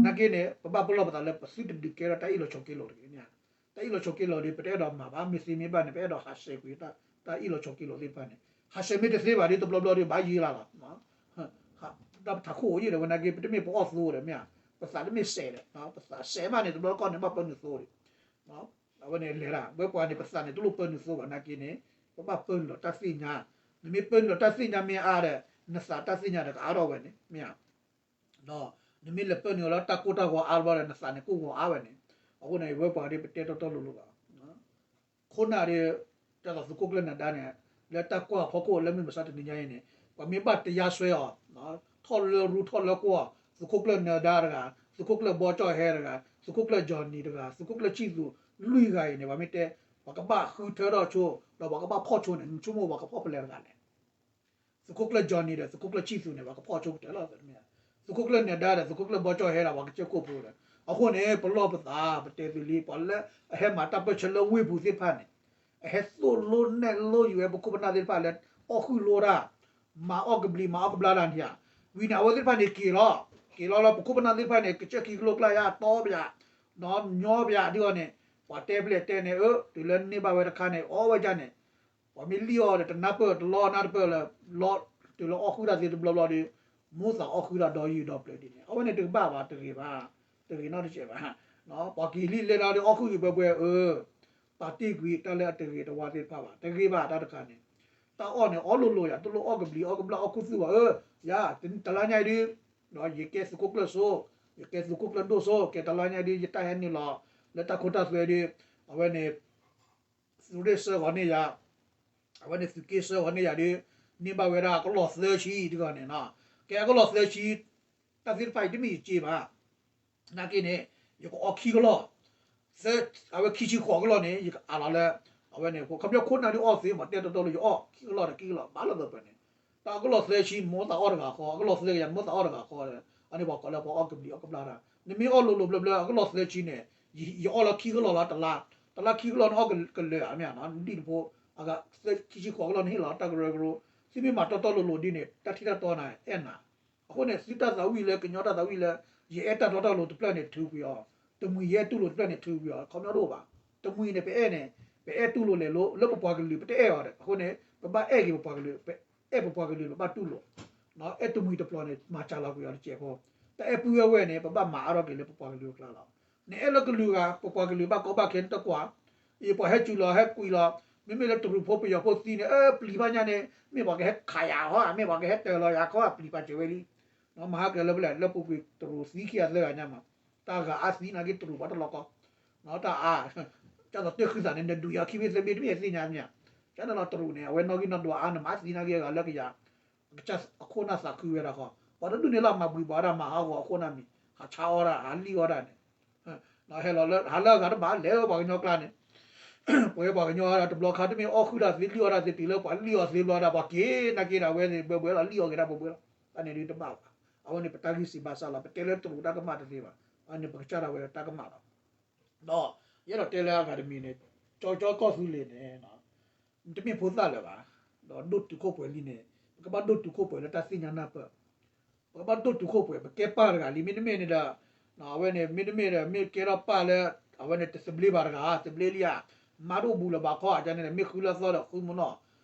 နာ်က့န့ၣ် ပဘၣ်ပလီၢ်ပသးလၢပသုတဒုးကဲထီၣ်တၢ်အ့ၣ်လိာ်ဆိးက့လိာ်တဂ့ၤန့ၣ် တၢ်အ့ၣ်လိာ်ဆိးက့လိာ်ဒီး ပတအဲၣ်ဒိးမၤဘၣ် မ့ၢ်သ့မ့ၢ်ဘၣ်န့ၣ် ပအဲၣ်ဒိးဟးဆှဲးကွံာ် တၢ်အ့ၣ်လိာ်ဆိးက့လိာ်သ့ၣ်တဖၣ်န့ၣ် ဟးဆှဲးမ့ၢ်တသ့ဘၣ်ဒီး တဘျီဘျီဒီး ဘၣ်ယံၤလၢ်လီၤ တၢ်ပထးခိၣ်အိၣ်ယံၤဒီး ဝဲနာ်က့ ပတမ့ၢ်ပအီၣ်သိဒီးမ့ၢ်ဧါ ပသးတမ့ၢ်စဲးဒီး ပသးစဲးမးန့ၣ် တဘျီကီၢ်န့ၣ် ဘၣ်ပၢနုာ်သိဒီး အဝဲန့ၣ်လဲၤဒၣ် ဝဲပှၤန့ၣ် ပသးန့ၣ် တလိၣ်ပၢနုာ်သိဘၣ်နာ်က့န့ၣ် ပဘၣ်ပၢနုာ်လီၤတၢ်သ့ၣ်ညါ နမ့ၢ်ပၢနုာ်လီၤတၢ်သ့ၣ်ညါမ့ၢ်အါဒီး နသးတၢ်သ့ၣ်ညါဒီးကအါထီၣ်ဝဲန့ၣ် မ့ၢ်ဧါ ဒီးနမ့ၢ်လဲၤပၢနုာ်လီၤတၢ်ကိၢ်တၢ်ဂီၤအါဘျီဒီး နသးန့ၣ်ကိၢ်ဂီၤအါဝဲန့ၣ် အဃိန့ၣ် ဝဲပှၤဒ်ပတဲတီတီလိၤလိၤဘၣ် ခိၣ်နၢ်ဒီး ဒ်သိးသုးခိၣ်ကျၢၢ်နၢၤဒါန့ၣ် လၢတၢ်ကွၢ်အဖီခိၣ်လၢမုၢ်မဆါတနံၤညါအံၤန့ၣ် ပှၤမ့ၢ်ဘၣ်တရားစွဲအီၤ ထီၣ်လၢရူထီၣ်လၢကွီၢ် သုးခိၣ်ကျၢၢ်နၢၤဒါတဂၤ သုးခိၣ်ကျၢၢ်ဘီကၠီၣ်ဟဲတဂၤ သုးခိၣ်ကျၢၢ် Johnny တဂၤ သုးခိၣ်ကျၢၢ်ဆံၣ်သူး လွံၢ်ဂၤအံၤန့ၣ် ပှၤမ့ၢ်တဲ ပှၤကဘၣ်ဃုထၢထီၣ်ဆိ ဒီးပှၤကဘၣ်ဖီၣ်ဆိန့ၣ် နဆိကမိၣ်ပှၤကဖီၣ်ဖဲလဲၣ်တဂၤလဲၣ် သုးခိၣ်ကျၢၢ် Johnny ဒီးသုးခိၣ်ကျၢၢ်ဆံၣ်သူးန့ၣ် ပှၤကဖီၣ်ဆိကတၢၢ်လီၤ. သုးခိၣ်ကျၢၢ်နၢၤဒါဒီးသုးခိၣ်ကျၢၢ်ဘီကၠီၣ်ဟဲဒီး ပှၤကစၢၢ်ခိၣ်ဖိဒီး အဃိန့ၣ် ပလီၢ်ပသး ပတဲသုလံ ပှၤလၢအဟဲမၤတၢ်ပၢၢ်ဆၢလၢဝ့ၢ်ပူၤသ့ၣ်တဖၣ်န့ၣ် အဟဲသိၣ်လိနဲၣ်လိယွၤပခိၣ်ပနၢ်သ့ၣ်တဖၣ်လၢ အီၣ်ဃုာ်လိတၢ် မၤအီၣ်ကဘျံးမၤအီၣ်ကဘျၣ်တၢ်န့ၣ်ဧါ, ဝံၤန့ၣ် အဝဲသ့ၣ်တဖၣ်န့ၣ်က့ၤလီၤ, က့ၤလီၤလၢပခိၣ်ပနၢ်သ့ၣ်တဖၣ်န့ၣ် ကစၢၢ်ခံကလိကျါယါတီပယါ, ညီပယါဒ်အီၤန့ၣ်, ပှၤတဲဖျဲးတဲန့ၣ် အၢ တုၤလၢန့ၢ်ဘၣ်ဝဲတခါန့ၣ် အီၣ်ဝဲဒၣ်န့ၣ်, ပှၤမ့ၢ်လံၣ်အီၤဒီးတနၢ်ပၢၢ်တလီနၢ်တပၢၢ်လၢ လီၤ တုၤလၢအီၣ်ဃုာ်တၢ်သ့တဘျီဘျီဒီး မိၢ်သးအီၣ်ဃုာ်တၢ်ဒီယုာ်ဒီးပျၢၤဒ်န့ၣ် အဝဲန့ၣ်တကဘၣ်ဘၣ် တဂ့ၤဘၣ်, တဂ့ၤနီတစဲးဘၣ်, ပှၤက့ၤလံလၢလီၤဒီးအီၣ်ဃုာ်က့ၤဘှဲဘှဲအၢ ပာ်တ့ၢ်ကွံာ်တၢ်လၢအတဂ့ၤတဝါသ့ၣ်တဖၣ်ဘၣ်, တဂ့ၤဘၣ်တၢ်တခါန့ၣ်, တၢ်အီၣ်န့ၣ် အီၣ်လိၤလိၤယၤ တလိၣ်အီၣ်ကဘျံးအီၣ်ကဘျၣ်အီၣ်ခူသူၣ်ဘၣ်အၢ, ယၤ တလါညါအံၤဒုး, ယကဲသုးခိၣ်ကျၢၢ်စိ, ယကဲသုးခိၣ်ကျၢၢ်ဒိၣ်စိ ကဲတလါညါအံၤဒုး ယတၢ်ဟဲနုာ်လီၤ လၢတၢ်ခိတၢ်သွဲဒုး, အဝဲန့ၣ် သုးရ့ၣ်စၢဃီၤန့ၢ်ယၤ, အဝဲန့ၣ်သုးက့စၢဃီၤန့ၢ်ယၤဒုး, န့ၢ်ဘၣ်ဝဲဒၣ်ကလီၢ်သၢဆံတဂၤန့ၣ်နီၤ, ကဲကလီၢ်သၢဆံ, တၢ်သ့ၣ်တဖၣ်အံၤတမ့ၢ်ယစ့ဘၣ် နာ်က့န့ၣ် ယကအီၣ်ခံကလီၢ်, အဝဲခံဆံဃိးကလီၢ်န့ၣ် ယကအးလီၤလၢ, အဝဲန့ၣ် ခီဖျိခိၣ်နၢ်ဒုးအီၣ်သ့မး တဲတီတီလိၤ ယအီၣ်ခံကလီၢ်ဒီးခံကလီၢ် ဘၣ်လၢသပှဲၤန့ၣ်, တၢ်အကလီၢ်သၢဆံ မိၢ်သးအီၣ်တဂၤဃီ, အကလီၢ်သၢကယၤ မိၢ်သးအီၣ်တဂၤဃီ, အန့ၣ်ပှၤကိးလၢပှၤအီၣ်ကဘျံးအီၣ်ကဘျၣ်တၢ်, နမ့ၢ်အီၣ်လိၤလိၤဘျၢဘျၢ အကလီၢ်သၢဆံန့ၣ်, ယအီၣ်လၢခံကလီၢ်လီၤတလါ, တလါခံကလီၢ်န့ၣ်အီၣ်ကလၢာ်ဧါ မ့ၢ်ဧါနီၤ ဒံၣ်တဖိ, ခံဆံဃိးကလီၢ်န့ၣ်ဟ့ၣ်လီၤတၢ်ကရၢကရိ, သုမ့ၢ်မၤတီတီလိၤလိၤဒ်န့ၣ် တၢ်ထံၣ်တၢ်တီန့ၣ်အဲၣ်နၤ အဃိန့ၣ် သုတၢ်သးဝံၣ်လၢကညီတၢ်သးဝံၣ်လၢ ယအဲၣ်တၢ်တီတၢ်လိၤတဖျၢၣ်န့ၣ် ထုးကွံာ်အီၤ, တမှံၤယအဲၣ်တူၢ်လိာ်တဖျၢၣ်န့ၣ် ထုးကွံာ်အီၤ ခီပညီတအိၣ်ဘၣ်, တမှံၤန့ၣ် ပအဲၣ်န့ၣ် ပအဲၣ်တူၢ်လိာ်လဲၤလိၤ လၢပပှၤကလုာ် ပတအဲၣ်အီၤဒီး အဃိန့ၣ် ပဘၣ်အဲၣ်က့ၤပပှၤကလုာ်, ပအဲၣ်ပပှၤကလုာ် ပဘၣ်တူၢ်လိာ်, အဲၣ်တမှံၤတပျီၤန့ၣ် မၤစှၤလီၤကွံာ်အီၤတစဲးဖိ, တၢ်အဲၣ်ပုၢ်ဝဲၢ်ဝဲၢ်န့ၣ် ပဘၣ်မၤအါထီၣ်က့ၤလၢပပှၤကလုာ်အကျါလီၤ, နအဲၣ်လၢကလုာ်ဂၤ ပပှၤကလုာ်ဘၣ်ကီဘၣ်ခဲန့ၣ်တကွၢ် အံၤပှၤဟဲစူၤလီၤဟဲကွံာ်လီၤ, မ့မ့ၢ်လၢတရူးဖိပယီၤဖိသံန့ၣ် အၢ ပျံၤဘၣ်ညါန့ၣ် မ့ၢ်ပှၤကဟဲခးယၤခီဧါ မ့ၢ်ပှၤကဟဲတၢၤလီၤယၤခီဧါ ပျံၤပာ်စၢၤဝဲလံ, မဟါကလဲၤလၢပလဲၣ် လၢပူၤကွံာ်တရူးသံခံဂၤသၢဂၤညါမး, တၢ်ဂၤအါသံနာ်က့တရူးပှၤတလီၤကီ, တၢ်အါ, ကၢ်သိးတၢ်ဃုသးန့ၣ် နဒုးယၤခံဘ့ၣ်သၢဘ့ၣ်သ့ၣ်ညါမ့ၢ်ဧါ, ကၢ်န့ၣ်လီၤတရူးန့ၣ် အဝဲနီၣ်ဂံၢ်နီၣ်ဒွးအါ နမၤသံနာ်က့အဂၤလၢကယၤ ကစၢ်အခိၣ်နၢ်သးခုဝဲဒၣ်ဃီ, ပှၤတဒူၣ်န့ၣ်လီၤမၤဘှံးဘှီးဒၣ်မၤဟးဂီၤအခိၣ်နၢ်မံၤ, ဟးဆါအီၣ်ဒၣ် ဟးလံၣ်အီၣ်ဒၣ်န့ၣ်, ဟဲလီၤလၢဟးလၢအဂၤတဘၣ် လဲၤလၢပှၤကညီကျါန့ၣ်, ပဝဲပှၤကညီတဘျီခါတမ့ၢ်အီၣ်ဃုာ်တၢ်သ့လံၣ်အီၣ်တၢ်သ့တုၤလၢပှၤလံၣ်အီၣ်သ့ဘျီဒၣ် ပှၤက့ၤနာ်က့ဒီး အဝဲသ့ၣ်ဘှဲဘှဲလီၤ လံၣ်အီၣ်က့ၤဒၣ်ဘှဲဘှဲလီၤ, တၢ်န့ၣ်ဒုးတဘၣ်ဘၣ်, အဝဲန့ၣ်ပတၢ်ဂံၢ်စၢ်ဘါစၢ်လီၤ ပတဲလၢတရူးတၢ်ကမၣ်တသ့ဘၣ်, အန့ၣ်ပကစၢ်ဒၣ်ဝဲတၢ်ကမၣ်လီၤ ဒီးယအဲၣ်ဒိးတဲလၢအဂၤတမံၤန့ၣ်, ကၠီကၠီကီၢ်သူလ့ၤန့ၣ်, တမ့ၢ်ဖိသၣ်လၢၤဘၣ်, ဒီးဒိၣ်တုာ်ခိၣ်ပှဲၤလံန့ၣ်, ပကဘၣ်ဒိၣ်တုာ်ခိၣ်ပှဲၤလၢတၢ်သ့ၣ်ညါနၢ်ပၢၢ်, ပကဘၣ်ဒိၣ်တုာ်ခိၣ်ပှဲၤ ပကဲပၢ်တဂၤလံ မ့တမ့ၢ်န့ၣ်ဒီး, အဝဲန့ၣ် မ့တမ့ၢ်ဒီး မ့ၢ်ကဲထီၣ်ပၢ်လၢ, အဝဲန့ၣ်တသဘျ့ဘၣ်တဂၤ သဘျ့လံဧါ, မါတအိၣ်ဘူးလၢၤဘၣ်ခီဧါန့ၣ် မ့ၢ်ဃုလၢသီဒီးဃုမနီၣ်,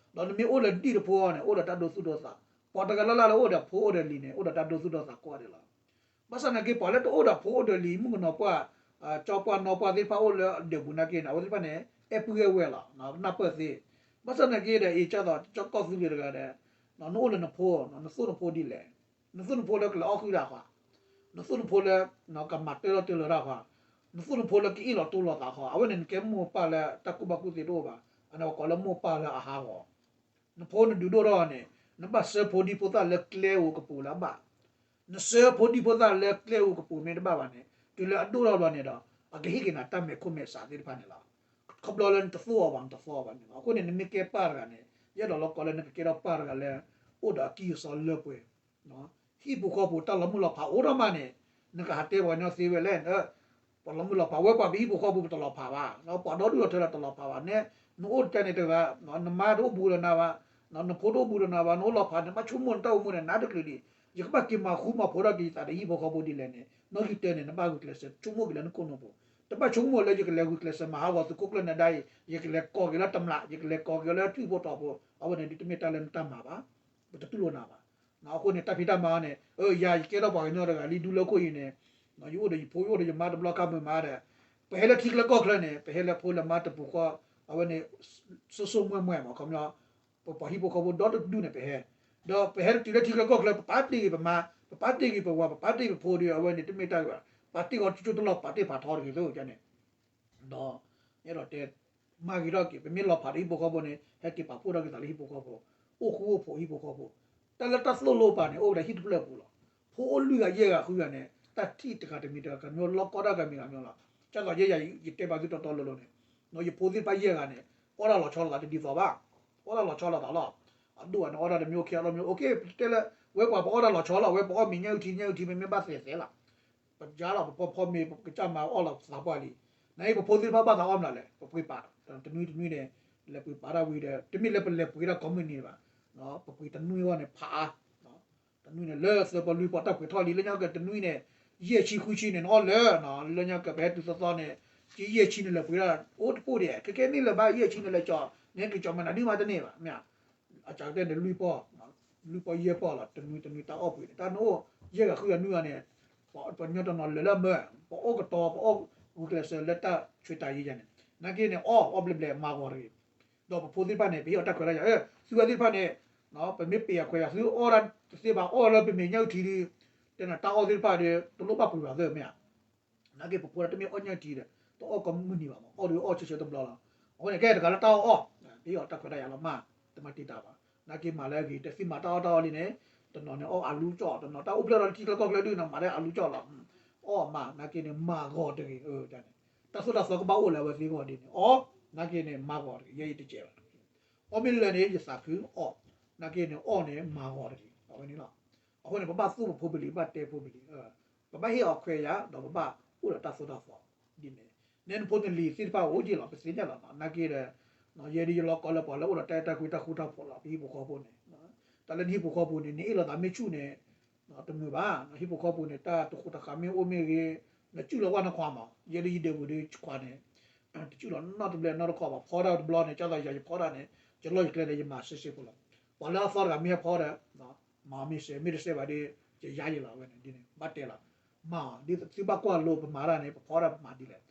ဒီးနမ့ၢ်အိၣ်လၢဒံၣ်တဖိန့ၣ် အိၣ်ဒီးတၢ်ဒိသူၣ်ဒိသး, ပှၤတဂၤလၢ်လၢ်လၢအိၣ်ဒီးဖိအိၣ်ဒီးလံၤန့ၣ် အိၣ်ဒီးတၢ်ဒိသူၣ်ဒိသးကိးဂၤဒဲးလီၤ. ဘၣ်ဆၣ်နာ်က့ ပှၤလၢတအိၣ်ဒီးဖိအိၣ်ဒီးလံၤ မုၣ်ကနီၤပှၢ်, ကၠီပှၢ်နီပှၢ်သ့ၣ်တဖၣ်အိၣ်လၢဒၢးပူၤနာ်က့န့ၣ် အဝဲသ့ၣ်တဖၣ်န့ၣ် အဲၣ်ပုၢ်အဲၣ်ဝဲၢ်လီၤ, နၢ်ပၢၢ်သ့, ဘၣ်ဆၣ်နာ်က့ဒီး အံၤကၢ်သိး ကၠီကီၢ်သူလ့ၤတဂၤဒီး, နအိၣ်လၢနဖိ, နသိၣ်နဖိဒ်လဲၣ်, နသိၣ်နဖိလၢကလဲၤအီၣ်ဃုာ်တၢ်ဃီ, နသိၣ်နဖိလၢ, ကမၤတၢ်လီၤတၢ်လီၤတၢ်ဃီ, နသိၣ်နဖိလၢကအ့ၣ်လိာ်တိလိာ်သးဃီ, အဝဲန့ၣ်နကဲမိၢ်ပၢ်လၢတၢ်ကူၣ်ဘၣ်ကူၣ်သ့တအိၣ်ဘၣ်, အန့ၣ်ပှၤကိးလၢမိၢ်ပၢ်လၢအဟးဂီၤ နဖိနဒုးဒိၣ်ထီၣ်န့ၣ်, နဘၣ်စၢဖိဒံဖိသၣ်လၢကျဲဧိၤကပူၤလၢအဘၣ်, နစၢဖိဒံဖိသၣ်လၢကျဲဧိၤကပူၤမ့ၢ်တဘၣ်ဘၣ်န့ၣ်, တုၤလၢအဒိၣ်ထီၣ်ဘျီန့ၣ်ဒီး, အကဟ့ၣ်က့ၤနၤတၢ်မဲာ်ခိၣ်မဲာ်ဆးသ့ၣ်တဖၣ်န့ၣ်လီၤ. ခီဖျိလၢနတသိၣ်အီၤဘၣ်နတသီအီၤဘၣ်န့ၣ်လီၤ. အဃိန့ၣ် နမ့ၢ်ကဲပၢ်တဂၤန့ၣ်, ယအဲၣ်ဒိးလီၤကိးလၢနကကဲထီၣ်ပၢ်တဂၤလၢ, အိၣ်ဒီးအကံၢ်အစီလၢပှဲၤ ဟံၣ်ဖိဃီဖိတၢ်လီၤမုၢ်လီၤဖးအိၣ်ထီၣ်မးန့ၣ်, နကဟးတဲပှၤကညီသ့ဝဲလဲၣ်, ပှၤလီၤမုၢ်လီၤဖးဝဲပှၤပဟံၣ်ဖိဃီဖိပတလီၤဖးဘၣ်, ပှၤဒီဒူၣ်ဒီထၢလၢတလီၤဖးဘၣ်န့ၣ်, နအိၣ်တၢ်န့ၣ်တဂၤ, နမါတအိၣ်ဘူးဒီးနၤဘၣ်, နဖိတအိၣ်ဘူးဒီးနၤဘၣ် နအိၣ်လီၤဖးန့ၣ် ဘၣ်ဆိကမိၣ်နတၢ်အိၣ်မူန့ၣ် နးတကလုာ်ဒံး, ယကဘၣ်က့ၤမၤဃူမၤဖိးထီၣ်က့ၤယသးဒီးဟံၣ်ဖိဃီဖိဒ်လဲၣ်န့ၣ် နီၣ်ဂံၢ်တၢန့ၣ် နဘၣ်ဂုာ်ကျဲးစၢးဆိကမိၣ်က့ၤလၢနခိၣ်နူာ်ပူၤ, တဘၣ်ဆိကမိၣ်လၢယကလဲၤဂုာ်ကျဲးစၢးမၤဟးဂီၤသုးခိၣ်ကျၢၢ်နၢၤဒါအံၤ, ယကလဲၤကိးက့ၤလၢတမျး, ယကလဲၤကိးက့ၤလၢထွံၣ်ဖိတီၤဖိ, အဝဲန့ၣ်ဒ်တမ့ၢ်တၢ်လၢနတၢ်မၤဘၣ်, ပတတူၢ်လိာ်နၤဘၣ်. အဃိန့ၣ် တၢ်ဖံးတၢ်မၤအီၤန့ၣ်, ယၤယကဲထီၣ်ပှၤကညီတဂၤလံ ဒူလၢခိၣ်အံၤန့ၣ်, ယအိၣ်ဒီးယဖိ ယအိၣ်ဒီးယမါတဘျီခါမုာ်မးဒီး, ပဟဲလၢထံချၢကီၢ်ချၢန့ၣ် ပဟဲလၢဖိလၢမါတပူၤဃီ, အဝဲန့ၣ်, စိစိမွဲၢ်မွဲၢ်မး ခီပညီ, ပပှၤဟံၣ်ဖိဃီဖိဒီတဒူၣ်န့ၣ်ပဟဲ, ဒီးပဟဲတုၤလၢထံချၢကီၢ်ချၢ ပပာ်တ့ၢ်က့ၤပမါ, ပပာ်တ့ၢ်က့ၤပဝၤ ပပာ်တ့ၢ်က့ၤပဖိဒီး အဝဲန့ၣ်တမ့ၢ်တၢ်ဂ့ၤဘၣ်, ပာ်တ့ၢ်ဃီတကၠိတလီၢ် ပာ်တ့ၢ်ဖးထီတဂ့ၤသိးန့ၣ်, ဒီး, အဲၣ်ဒိးတဲ မၤဂ့ၤထီၣ်က့ၤ, ပမ့ၢ်လီၤဖးဒီးဟံၣ်ဖိဃီဖိန့ၣ် ဟဲက့ၤပာ်ဖှိၣ်ထီၣ်က့ၤသးလၢဟံၣ်ဖိဃီဖိ, အိၣ်ဃူအိၣ်ဖိးဟံၣ်ဖိဃီဖိ, တၢ်လၢတၢ်သိၣ်လိပာ်န့ၣ် အိၣ်ဝဲဒၣ်ဟံၣ်တဖျၢၣ်အပူၤလီၤ. ဖိအိၣ်လွံၢ်ဂၤယဲၢ်ဂၤဃုဂၤန့ၣ် တၢ်ထံၣ်တဂၤတမံၤတဂၤ ကမ့ၢ်လီၢ်ကီတၢ်ဂၤမံၤဂၤမံၤလီၤ. ကၢ်သိးယဲယၤ ယတဲဘၣ်သုတီတီလိၤလိၤန့ၣ်, ယဖိသ့ၣ်တဖၣ်ယဲၢ်ဂၤန့ၣ် အီၣ်တၢ်လီၤဆီလိာ်သးတဒ်သိးဘၣ်, အီၣ်တၢ်လီၤဆီလိာ်သးလီၤ. အဒိၣ်ဂၤန့ၣ် အီၣ်တၢ်တမံၤအိၣ်ခံ အီၣ်တၢ်တမံၤအိၣ်ခံ, ပတဲလၢ ဝဲပှၤပအီၣ်တၢ်လီၤဆီလီၤ, ဝဲပအီၣ်မ့ၤညၣ်အုၣ်ထံ ညၣ်အုၣ်ထံ မ့မ့ၢ်ဘၣ်သဲးသဲးလီၤ. ပယါလီၤ ပဖီဖီမ့ၤ ပကစၢ်မၤအီၣ်လီၤသးပှၢ်လံ. နအံၤပဖိသ့ၣ်တဖၣ်ဘၣ်သးအီၣ်မနုၤလဲၣ်, ပပှ့ၤပာ်, တနွံတနွံန့ၣ် လဲၤပှ့ၤပာ်တၢ်ဝံၤဒီး တမ့ၢ်လၢပလဲၤပှ့ၤတၢ်ကိးမုၢ်နံၤဘၣ်, ပပှ့ၤတနွံအဂီၢ်န့ၣ် ဖးအါ တနွံန့ၣ် လၢသၢပီလွံၢ်ပီတၢ်ပှ့ၤထီၣ်လံ လၢညါကတနွံန့ၣ် ယဲၢ်ဆံဃုဆံန့ၣ် နအီၣ်လၢ လၢညါကပဟဲတုၤသီသီန့ၣ် ကယဲၢ်ဆံန့ၣ် လဲၤပှ့ၤဒၣ်အိၣ်တပိၢ်ဒံး ခဲကဲန့ၣ်လၢၤဘၣ် ယဲၢ်ဆံန့ၣ် လဲၤကၠီၤ နကကၠီၤမနုၤဒုမးတန့ၢ်ဘၣ် မ့ၢ် အကၠီၤကတဲန့ၣ် လွံၢ်ပီ လွံၢ်ပီယဲၢ်ပီလီၤ တနွံတနွံတၢ်အီၣ်ပှ့ၤန့ၣ် တၢ်နအိၣ် ယဲၢ်ဂၤဃုဂၤနွံဂၤန့ၣ် ပှၤကညီတနီၤလၢာ်လၢအမၢ ပအီၣ်ကတီၤ ပအီၣ်ဂုာ်ကျဲးစၢးလၢတၢ်ဆှၢတၢ်ယံၤယၤန့ၣ် နာ်က့န့ၣ် အီၣ်အီၣ်ဘျဲၣ်ဘျဲၣ်မၤဂီၤတဂ့ၤ ဒီးပဖိသ့ၣ်တဖၣ်န့ၣ် ပဟ့ၣ်အီၤတၢ်ခွဲးတၢ်ယာ် သုဝဲသ့ၣ်တဖၣ်န့ၣ် ပမ့ၢ်ပ့ၤအခွဲးယာ် သုအီၣ်တၢ်တသ့ဘၣ် အီၣ်လၢပမ့ၤညၣ်အုၣ်ထံဒီး တဲနၤတၢ်အီၣ်သ့ၣ်တဖၣ်ဒီး တလိၣ်ဘၣ်ပှ့ၤဘၣ်သ့ၣ်မ့ၢ်ဧါ နာ်က့ပဖိဒၣ်တမ့ၢ်အီၣ်ညၣ်အုၣ်ထံဒီး တအီၣ်ကိးမုၢ်နံၤဘၣ်မး အီၣ်ဒီးအီၣ်ဆၢဆၢတဘျီလီၤ အဃိန့ၣ် ကဲတဂၤလၢတၢ်အီၣ်အီၣ် ပဟ့ၣ်အီၤတၢ်ခွဲးတၢ်ယာ်လီၤမး တမၤတံာ်တာ်ဘၣ် နာ်က့မၤလၢအဂ့ၤ တသ့မၤတၢ်အီၣ်တၢ်အီလံန့ၣ် တနီၤန့ၣ်အီၣ်အလူကၠီၣ် တနီၤတၢ်အိၣ်ဖျဲၣ်လီၤလၢထံချၢကီၢ်ချၢဒုးနီၤ မၤလၢအလူကၠီၣ်လီၤ အီၣ်မး နာ်က့န့ၣ် မၤဂီၤတဂ့ၤ တၢ်န့ၣ် တၢ်သိၣ်တၢ်သီကဘၣ်အိၣ်လၢအဝဲသ့ၣ်အဂီၢ်ဒ်န့ၣ် အီၣ် နာ်က့န့ၣ် မၤဂီၤတဂ့ၤ ယဲအံၤတကဲးဘၣ် အီၣ်မ့ၢ်လၢာ်န့ၣ် ယသးခုအီၣ် နာ်က့န့ၣ် အီၣ်န့ၣ် မၤဂီၤတဂ့ၤ အဝဲန့ၣ်လီၤ အဃိန့ၣ် ပဘၣ်သိၣ်ပဖိပလံၤ ပဘၣ်တဲဖိပလံၤ ပဘၣ်ဟ့ၣ်အီၤခွဲးယာ် ဒီးပဘၣ်အိၣ်ဒီးတၢ်သိၣ်တၢ်သီ ဒ်န့ၣ် နဲနဖိနလံၤသ့ၣ်တဖၣ်အိၣ်က့ၤလီၤ ပသ့ၣ်ညါလီၤနီၤ နာ်က့ဒီး ယဲဒ်ယလီၢ်ကီလၢပှၤလၢအိၣ်ဒီးတၢ်အဲၣ်တၢ်ကွံတၢ်ဃူတၢ်ဖိးလီၤ ပဟံၣ်ဖိဃီဖိန့ၣ် တၢ်လၢနဟံၣ်ဖိဃီဖိန့ၣ် နအ့ၣ်လိာ်သးမ့ၢ်ဆူၣ်န့ၣ် တမုာ်ဘၣ် ဟံၣ်ဖိဃီဖိန့ၣ် တၢ်တဃူတၢ်ဃးမ့ၢ်အိၣ်မ့ၢ်ဂ့ၤ နစုၣ်လီၤဝဲနခွါမး ယဲဒ်ယဒဲပူၤဒီးခွါန့ၣ် တစုၣ်လီၤနီတဘျဲၣ်နီတခီၣ်ဘၣ် ဖီဒၣ်တဘျီန့ၣ် ကၢ်သိးယၤယဖီဒၣ်န့ၣ် ယလီၢ်ယကျဲဒီးယမၤစ့စ့ဖိလီၤ ပှၤလၢအသီတဂၤမ့ၢ်ဟဲဖီဒီး မၤမ့ၢ်စဲး မ့ၢ်တစဲးဘၣ်ဒီး ယယါယလီၤဝဲန့ၣ် ဒ်န့ၣ် ဘၣ်တဲလီၤ မၤ ဒ်သုဘၣ်ကွၢ်လိပမၤတၢ်န့ၣ် ပဖီဒၣ်ပမၤဒ်လဲၣ်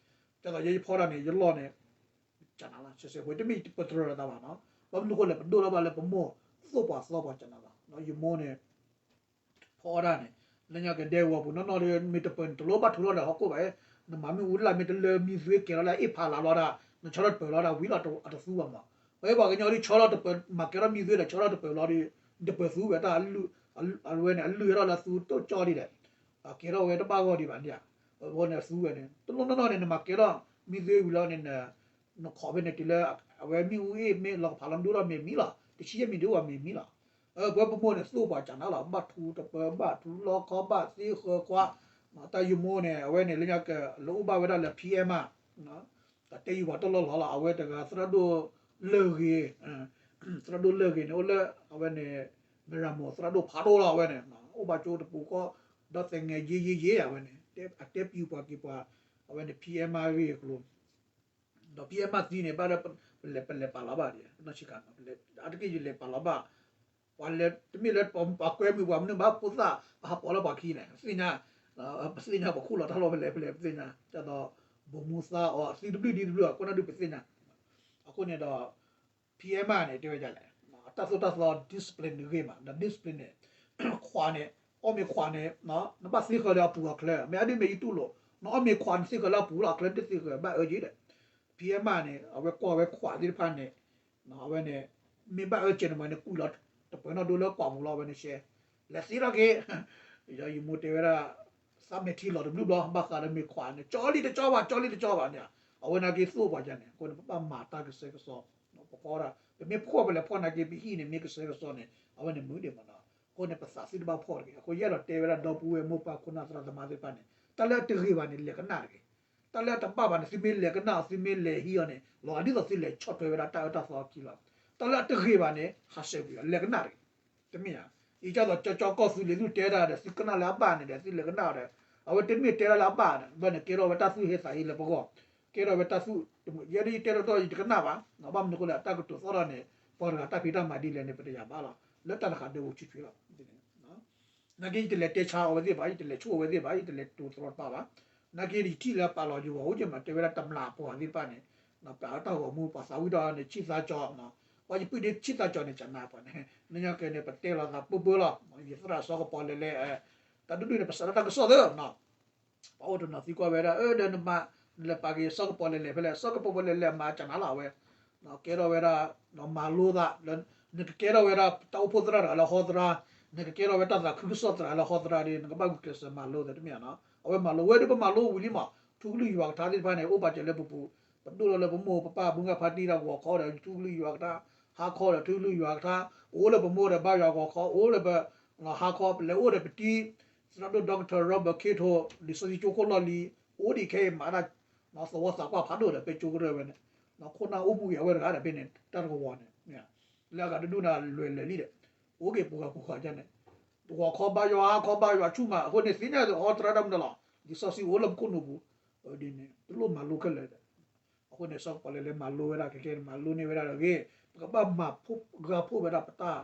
ကၢ်သိးယဲယဖီဒၣ်န့ၣ် ယလီၢ်န့ၣ် ကနၤလီၤ စဲးစဲးဖိ တမ့ၢ်ပတြၢၤလိာ်သးဘၣ်နီၤ ဘၣ်မနုၤဃိလဲၣ် ပဒိၣ်ထီၣ်ဘၣ်လၢပမိၢ်သိၣ်ပှၤသီပှၤကနၤလီၤ ယမိၢ်န့ၣ် ဖီဒၣ်န့ၣ် လၢညါကဒဲဝီၤပူၤနီၢ်နီၢ်ဒီး မ့ၢ်တပၢၤန့ၣ် တလိၣ်ဘၣ်ထူလီၤဒီးဟီၣ်ခိၣ်ဘၣ် နမၤမ့ၣ်အူလၢ်မ့ၢ်တလၢမံသွ့ကဲၤထီၣ်လၢအ့ၣ်ဖးလးလီၤဒၣ် နဆီထီၣ်တပၢၤလီၤဒၣ် ဝံၤလီၤအတသူဘၣ်မး ပဝဲပှၤကညီဒ်ဆီထီၣ်တပၢၤ မၤကဲထီၣ်မံသွ့ဒီး ဆီထီၣ်တပၢၤလီၤဒီး တပၢၤသူဝဲတၢ် အဝဲန့ၣ် အလုၢ်ဟဲထီၣ်လၢသူတိၢ်ကၠီဒ်လဲၣ် ကဲထီၣ်ဝဲတဘၣ်ဂီၢ်ဒံးဘၣ်န့ၣ် အဝဲန့ၣ်သူဝဲန့ၣ် တလိၣ်နီၢ်နီၢ်န့ၣ် နမၤကဲထီၣ်မံသွ့ဝံၤလီၤန့ၣ် နခိးဖဲန့ၣ်တုၤလၢ အဝဲမ့ၣ်အူအ့ၣ်မ့ၢ်လီၤကဖးလီၤဒိၣ်ထီၣ်မ့ၢ်မံလီၤ တဆံယဲၢ်မံၤဒိၣ်ဝဲမ့ၢ်မံလီၤ ပဝဲပမိၢ်န့ၣ် သိၣ်ပှၤကနၤလီၤ ဘၣ်ထူတပၢၤ ဘၣ်ထူလီခီ ဘၣ်သ့ဃၢၤခွါ တၢ်ယမိၢ်န့ၣ် အဝဲန့ၣ်လၢညါက လၢအိၣ်ဘၣ်ဝဲဒၣ်လၢ ဖံအဲမါ တၢ်တဲယုာ်ပှၤတလီၢ်လီၤလီၤ အဝဲတဂၤသရၣ်ဒိၣ်လၢၢ်ဂ့ၤ သရၣ်ဒိၣ်လၢၢ်ဂ့ၤန့ၣ် အိၣ်လၢ အဝဲန့ၣ် မရၤမိၤသရၣ်ဒိၣ်ဖးဒိၣ်လီၤ အဝဲန့ၣ် အိၣ်ဘၣ်ကၠိတပူၤဃီ ဒီးသဲငဲယ့ယ့ယ့အဝဲန့ၣ် အတဲပျူၤပှၤက့ၤပှၤ အဝဲန့ၣ် ဖံအဲမါဂ့ၢ်အကျိၤ ဒီးဖံအဲမါသံန့ၣ် ဘၣ်ဒီး ပလဲၤပလဲၤပာ်လီၤဘၣ်ဒံး နီၢ်ဆံးခါ အါတက့ၢ်ယလဲၤပာ်လီၤဘၣ် ပှၤလဲၤတမ့ၢ်လၢပှၤကွဲမုာ်ပှၤမနုၤဘၣ် ဖိသၣ်ပဟးပိာ်လၢပှၤခံန့ၣ် ပသ့ၣ်ညါ ပသ့ၣ်ညါပခူၣ်လီၤတၢ်လီၢ်ဖဲလဲၣ်ဖဲလဲၣ် ပသ့ၣ်ညါ ဒ်သိး ဘိးမူသါအီၤ အသုတဘျုးဒ်တဘျုး အခိၣ်နၢ်ဒုးပသ့ၣ်ညါ အဃိန့ၣ်ဒီး ဖံအဲမါန့ၣ် တဲဝဲဒ်လဲၣ် တၢ်သိၣ်တၢ်သီ discipline ဂ့ၤမး ဒီး discipline န့ၣ် ခွးန့ၣ် အီၣ်မ့ၢ်ခွးန့ၣ် နဘၣ်သ့ဃၢၤလၢအပူၤအချၢ မ့ၢ်အဒ်မ့ၢ်ယတူၢ်လိာ် နအီၣ်မ့ၢ်ခွးန့ၣ်သ့ဃၢၤလၢအပူၤလီၤ အချၢတသ့ဃၢၤ ဘၣ်အၢက့ၤဒီး ဖံအဲမါန့ၣ် အဝဲကွၢ်ဝဲခွးသ့ၣ်တဖၣ်န့ၣ် အဝဲန့ၣ် မ့ၢ်ဘၣ်အၢကဲန့ၣ်မးန့ၣ် ကွံာ်လီၤ တပၢၤနီၣ်ဒိလၢကွၢ်ပူၤလီၤ အဝဲန့ၣ်ရှဲ လဲၤသ့ထီၣ်က့ၤ ယမိၢ်တဲဝဲဒၣ် သးမဲာ်ထံလီၤတဘျုးဘျီ ဘၣ်ဃးဒီးမ့ၢ်ခွးန့ၣ် ကၠီလံတကၠီဘၣ် ကၠီလံတကၠီဘၣ်န့ၣ် အဝဲနာ်က့သိၣ်ပှၤယါန့ၣ် အဃိန့ၣ် ပဘၣ်မၤတၢ်ကစဲကစီ ပဖီဒၣ် ပမ့ၢ်ဖှီၣ်ပလဲၤဖှီၣ်နာ်က့ ပဟံၣ်န့ၣ်မ့ၢ်ကစဲကစီန့ၣ် အဝဲန့ၣ်မုာ်ဒံးမးနီၤ အဃိန့ၣ် ပသးသုတဘၣ်ဖှီၣ်တဂ့ၤ အဃိယအဲၣ်ဒိးတဲဝဲဒၣ်ဒီပုၢ်ဝဲၢ်မိၢ်ပၢ်ခိၣ်နၢ်သရၣ်သမါသ့ၣ်တဖၣ်န့ၣ် တၢ်လၢအတဂ့ၤဘၣ်န့ၣ် လဲၤကနၣ်တဂ့ၤ တၢ်လၢအတဘၣ်ဘၣ်န့ၣ် သုမ့ၢ်လဲၤကနၣ်အီၤ သုမ့ၢ်လဲၤဟံးအီၤန့ၣ် လီၤဂာ်ဒ်သိးသုလဲၤဆီၣ်ထွဲဝဲဒၣ်တၢ်အၢတၢ်သီအခံလီၤ တၢ်လၢအတဂ့ၤဘၣ်န့ၣ် ဟးဆှဲးကွံာ်အီၤ လဲၤကနၣ်တဂ့ၤ တမ့ၢ်ဧါ, အံၤကၢ်သိးကၠီကၠီကီၢ်သူလ့ၤသုတဲတၢ်ဒီး သုကနၣ်လၢအဘၣ်န့ၣ်ဒီး သုလဲၤကနၣ်အီၤဒီး အဝဲတမ့ၢ်တဲဒၣ်လၢအဘၣ်န့ၣ် ဘျီန့ၣ် ကဲထီၣ်ဝဲတၢ်သူၣ်ဟ့သးဟ့လၢပဂီၢ်, ကဲထီၣ်ဝဲတၢ်သူၣ်တမုာ် ယဲဒၣ်ယတဲတၢ်ဒီးယတကနၣ်ဘၣ်, ဘၣ်မနုၤအဃိလဲၣ် အတၢ်ကတိၤသီၣ်ထီၣ်န့ၣ် ပှၤတဂၤတၢ်ဖံးတၢ်မၤဒ်လဲၣ်န့ၣ် ပတယာ်ဘၣ်လီၤ, လၢတၢ်တခါဒၢဝဲဆံးဆံးလီၤ. နာ်က့ ယတလဲၤတဲဆါအီၤဝဲသ့ၣ်ဘၣ်, ယတလဲၤဆိၣ်အဝဲသ့ၣ်ဘၣ်, ယတလဲၤတိၤတရီတပါဘၣ်. နာ်က့ ယထံၣ်လၢပာ်လီၤယဂီၢ်အိၣ်က့ၤမး တဲဝဲဒၣ်တမျးပှၤသ့ၣ်တဖၣ်န့ၣ် ပာ်အတၢ်ဂီၤမူ ပှၤသးဝံၣ်ဒီးန့ၣ် ဆံၣ်သးကၠီ, ပှၤယပုၢ်ဒ့ဆံၣ်သးကၠီန့ၣ် ကနၣ်ပှၤန့ၣ် လၢညါကဲန့ၣ် ပတဲလီၤသးပၢပၢလီၤ, ယသရၣ်စီၤကပီၤလဲၤလဲၤ တၢ်ဒုးဒုးန့ၣ် ပစးထီၣ်တၢ်ကစီၣ်သၢ ပှၤအိၣ်တနီၤသံကွၢ်ဝဲဒၣ် အၢ ဒီးနမၤ နလဲၤပာ်က့ၤစီၤကပီၤလဲၤလဲၤဖဲလဲၣ်, စီၤကပီၤလဲၤလဲၤမၤကနၣ်လီၤဝဲ, ကဲထီၣ်ဝဲဒၣ် မၤလိသး နကကဲထီၣ်ဝဲဒၣ်တၢ်အိၣ်ဖှိၣ်သရၣ်တဂၤလၢဟီသရၣ်, နကကဲထီၣ်ဝဲတၢ်သးခုကစီၣ်သရၣ်လၢဟီသရၣ်ဒီး နကဘၣ်ဂုာ်ကျဲးစၢးမၤလိသးတမ့ၢ်ဧါနီၤ. အဝဲမၤလိဝဲဒၣ် ပမၤလိဝံၤလံမး ထူကလုၢ်ယွၤကထါသ့ၣ်တဖၣ်န့ၣ် အိၣ်ပာ်စၢၤလၢပပူၤ, ပဒိၣ်ထီၣ်လၢပမိၢ်ပပၢ်ဘုငါဖးတံၢ်ဒီး ဂီၤခီဒီးထူကလုၢ်ယွၤကထါ, ဟါခီဒီးထူကလုၢ်ယွၤကထါ, အိၣ်လၢပမိၢ်ဒီးဘါယွၤဂီၤခီ, အိၣ်လၢပ ဟါခီ ပလဲၤအိၣ်ဒီးပတံၤ သရၣ်ဒိၣ် Doctor Robert Kito လံာ်စီဆှံကၠိခိၣ်လီၢ်လံၤ အိၣ်ဒံးခဲအံၤမၤဒၣ် သဝီသးကွၢ်ဖးဒိၣ်ဒီး ပဲကၠိကရၢၢ်ဝဲန့ၣ် ခိၣ်နၢ်အိၣ်မူက့ၤအဝဲတဂၤဒီးဖဲန့ၣ် တၢ်တကဝီၤန့ၣ် လၢအဂၤတဒူၣ်န့ၣ်လွဲၤလၢာ်လံဒီး အိၣ်က့ၤပူၤဂၤပူၤဂၤဒ်န့ၣ် ဂီၤခီဘါယွၤ ဟါခီဘါယွၤ ဆူၣ်မး အဃိန့ၣ် သ့ၣ်ညါအီၤသရၣ်ဒၣ်မုၢ်တလီၤ လံာ်စီဆှံအိၣ်လၢပခိၣ်နူာ်ပူၤ ဒ်န့ၣ် တလိၣ်မၤလိခဲလၢာ်ဒီး အဃိန့ၣ် စီၤပီလူးလဲၤမၤလိဝဲဒၣ်ခဲကဲန့ၣ် မၤလိန့ၢ်ဝဲဒၣ်တဂ့ၤ, ပကဘၣ်မၤဖှိၣ်ဂၢ်ဖှိၣ်ဝဲဒၣ်ပတၢ်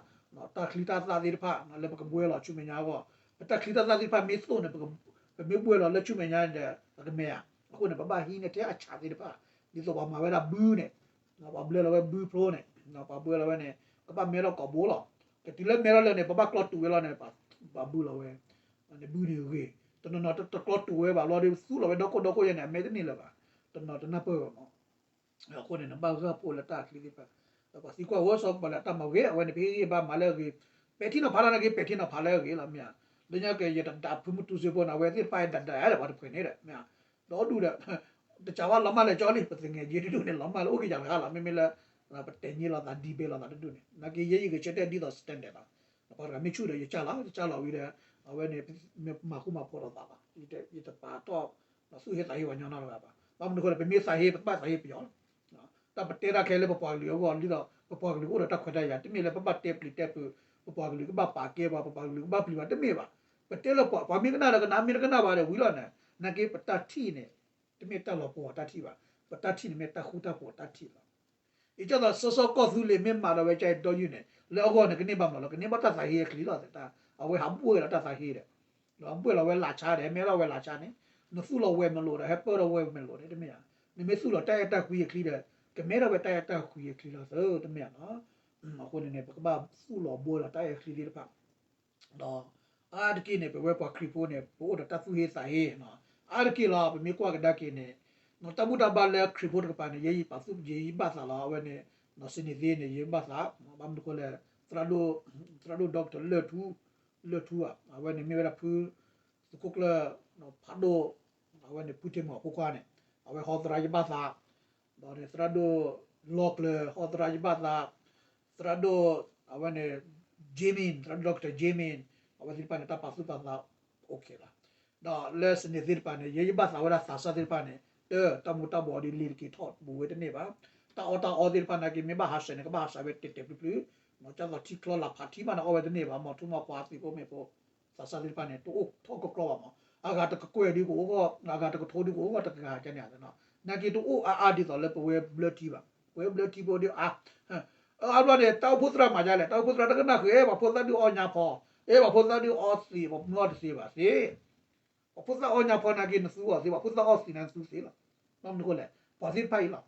တၢ်ချံတၢ်သၣ်သ့ၣ်တဖၣ် လၢပကဘှဲလီၤဆူမဲာ်ညါအဂီၢ်, ပတၢ်ချံတၢ်သၣ်သ့ၣ်တဖၣ်မ့ၢ်သိၣ်န့ၣ် ပမ့ၢ်ဘှဲလီၤလၢဆူမဲာ်ညါဒီး ပကမဲာ်ဧါ, အဃိန့ၣ် ပဘၣ်ဟံးန့ၢ်ထဲအဆၣ်သ့ၣ်တဖၣ်, ဒ်သိးပှၤမၤဝဲဒၣ်ဘုန့ၣ် ပှၤဘှဲလီၤဝဲဘုဖျိန့ၣ် ပှၤဘှဲလီၤဝဲန့ၣ် ကဘၣ်မဲထီၣ်ကိာ်ဘိလီၤ, ကတုၤလၢမဲထီၣ်လၢန့ၣ် ပဘၣ်ကျီတူာ်ဝဲလီၤန့ၣ် ပှၤဘုလီၤဝဲ န့ၣ်ဘုန့ၣ်ဂ့ၤ, တနီၤနီၤ တကျီတူာ်ဝဲဘၣ်ဘျီဒီး သူၣ်လီၤဝဲဒီခိၣ်ဒီခိၣ်ယဲန့ၣ် အမဲတန့ၢ်လၢၤဘၣ်, တနီၤတနၢ်ပၢၢ်ဘၣ်မး, အဃိန့ၣ် နဘၣ်ဂၢ်ဖှိၣ်လၢတၢ်ချံသ့ၣ်တဖၣ်, ပှၤသံကွၢ်ဝဲစီၤပီလူးအတၢ်မၤဂ့ၤ အဝဲန့ၣ် ပဟ့ၣ်ဂံၢ်ဘါမၤလၢအဂ့ၤ, ပဲာ်ထံနီၤဖးတၢ်နာ်က့ ပဲာ်ထံနီၤဖးလၢအဂ့ၤလီၤ မ့ၢ်ဧါ, လၢညါက့ၤ ယတဒၣ်ဖုမူတူစ့ဖိန့ၣ် အဝဲသ့ၣ်တဖၣ်ဒၣ်ဒၣ်ဒီးပှၤတဖှဲးန့ၣ်ဒီး မ့ၢ်ဧါ, ဒီဒူၣ်ဒီး တကးဘၣ်လီၤမၢ်လၢာ်ကၠီလံ ပသ့ၣ်ညါက့ၤဒဒူၣ်န့ၣ် လီၤမၢ်လၢအိၣ်က့ၤယၤတဂၤလီၤ မ့မ့ၢ်လၢ ပတဲာ်ညါလိာ်သး debate လိာ်သးတဒူၣ်န့ၣ် နာ်က့ ယဲယဂဲၤဆၢထၢၣ်ဒ်သိး standard လီၤ, ပှၤတဂၤမ့ၢ်ဆူၣ်ဒီး ယကၢ်လီၤ ယကၢ်လီၤဝံၤဒီး အဝဲန့ၣ် မၤဃူမၤဖိးလိာ်သးလီၤ, ယတပာ်ထီၣ် သူၣ်ဟ့သးဟ့ပှၤညီနီတဂၤဘၣ်, ဘၣ်မနုၤအဃိလဲၣ် ပမ့ၢ်သးဟ့ ပဘၣ်သးဟ့ပယီၤလီၤ, တၢ်ပတဲတၢ်ခဲလၢပပှၤကလုာ်အဂီၢ် ဒ်သိးပပှၤကလုာ်ကအိၣ်ဒီးတၢ်ခွဲးတၢ်ယာ် တမ့ၢ်လၢပဘၣ်တဲပျံၤတဲဖုး ပပှၤကလုာ်ကဘၣ်ပာ်ကဲပှၤ ပပှၤကလုာ်ကဘၣ်ပျံၤပှၤ တမ့ၢ်ဘၣ်, ပတဲလၢပှၤ ပှၤမ့ၢ်ကနၣ်ဒီးကနၣ် မ့ၢ်တကနၣ်ဘၣ်ဒီးဝံၤလီၤန့ၣ်, နာ်က့ပတၢ်ထံၣ်န့ၣ် တမ့ၢ်တၢ်လီၤပှီၢ်တၢ်ထံၣ်ဘၣ်, ပတၢ်ထံၣ်န့ၣ်မ့ၢ်တၢ်ဃူတၢ်ဖိးတၢ်ထံၣ်လီၤ. အံၤကၢ်သိးစီၤစီၤကီၢ်သူလ့ၤမ့ၢ်မၤဒီးဝဲကၢ်အံၤဒီယုၢ်န့ၣ် လၢအဂီၢ်န့ၣ် ကန့ၢ်ဘၣ်မးလီၤ, ကန့ၢ်ဘၣ်တၢ်သးဟ့အချံလီၤ, အဝဲဟးဘှဲလီၤတၢ်သးဟ့ဒီး ဘှဲလီၤဝဲလၢ်ဆါဒီး မဲထီၣ်ဝဲလၢ်ဆါန့ၣ်, နသူၣ်လီၤဝဲၤမဲာ်လိာ်ဒီး ဟဲပၢၢ်ထီၣ်ဝဲၤမဲာ်လိာ်န့ၣ် တမ့ၢ်ဧါ, နမ့ၢ်သူၣ်လီၤတၢ်အဲၣ်တၢ်ကွံအချံဒီး ကမဲထီၣ်ဝဲတၢ်အဲၣ်တၢ်ကွံအချံလီၤသၢ တမ့ၢ်ဧါနီၤ. အဃိန့ၣ်န့ၣ် ပကဘၣ်သူၣ်လီၤဘှဲလီၤတၢ်အဲၣ်ချံသ့ၣ်တဖၣ် ဒီး အါတက့ၢ်န့ၣ် ပဝဲပှၤခရံာ်ဖိန့ၣ် ပအိၣ်ဒီးတၢ်သူၣ်ဟ့သးဟ့နီၤ, အါတက့ၢ်လီၤ ပမ့ၢ်ကွၢ်ကဒါက့ၤန့ၣ် တၢ်ဘူၣ်တၢ်ဘါလၢခရံာ်ဖိတကပၤန့ၣ် ယဲယပာ်သူၣ်ယဲယဘၣ်သးလီၤ အဝဲန့ၣ် စနေသ့န့ၣ် ယဘၣ်သး ဘၣ်မနုၤဃိလဲၣ် သရၣ်ဒိၣ် သရၣ်ဒိၣ် Doctor လၢၢ်ထူ လၢၢ်ထူဧါ အဝဲန့ၣ်မ့ၢ်ဝဲဒၣ်ဖု သုးခိၣ်ကျၢၢ် ဖးဒိၣ် အဝဲန့ၣ်ဖုထ့မီၤဖိခွါန့ၣ် အဝဲဟီသရၣ်ယဘၣ်သး ဒီးန့ၣ် သရၣ်ဒိၣ်လီၢ်ကျၢၤ ဟီသရၣ်ယဘၣ်သး သရၣ်ဒိၣ် အဝဲန့ၣ် Jamin သရၣ်ဒိၣ် Doctor Jamin အဝဲသ့ၣ်တဖၣ်န့ၣ် တၢ်ပာ်သူၣ်ပာ်သး OK လီၤ. ဒီးလၢစနေသ့ၣ်တဖၣ်န့ၣ် ယဲယဘၣ်သးဝဲဒၣ်သးစၢ်သ့ၣ်တဖၣ်န့ၣ် တၢ်တၢ်မူၤတၢ်ဘှီးဒ်လံၤတက့ၤထီၣ်ဘူးဝဲတန့ၢ်ဘၣ်. တၢ်အီၣ်တၢ်အီသ့ၣ်တဖၣ်နာ်က့ မ့ၢ်ဘၣ်ဟးဆှဲးန့ၣ် ကဘၣ်ဟးဆှဲးဝဲတဲာ်တဲာ်ဖျုးဖျုး ကၢ်သိးထံချီလၢဖးထံမးန့ၣ် အီၣ်ဝဲတန့ၢ်ဘၣ် မီၤထူမီၤခွါသံးဖိမ့ၢ်ဖိ သးစၢ်သ့ၣ်တဖၣ်န့ၣ် တအိၣ်ထီၣ်ကကျီဘၣ်မး အဂၤတကကွဲၢ်ဒုးကအိၣ်ဂီၢ် အဂၤတကထိဒုးကအိၣ်ဂီၢ်တဂၤကန့ၣ် နာ်က့တအိၣ်အါအါဒ်သိးလၢပဝဲဘျၢထံဘၣ် ပဝဲဘျၢထံဖိဒုးအါ အါဘျီန့ၣ် တၢ်အိၣ်ဖှိၣ်သရၣ်မၤဒ်လဲၣ် တၢ်အိၣ်ဖှိၣ်သရၣ်တကနၣ်ဃုာ် ပှၤဖိသၣ်ဒုးအီၣ်ညါဖီ အဲ ပှၤဖိသၣ်ဒုးအီသံး ပှၤမုၢ်အီၣ်တသ့ဘၣ်သ့ ပှၤဖိသၣ်အီၣ်ညါဖီနာ်က့နသူအီၤသ့ ပှၤဖိသၣ်အီၣ်သံးနာ်က့နသူသ့လီၤ. ဘၣ်မနုၤဃိလဲၣ် ပှၤသ့ၣ်တဖၣ်အံၤ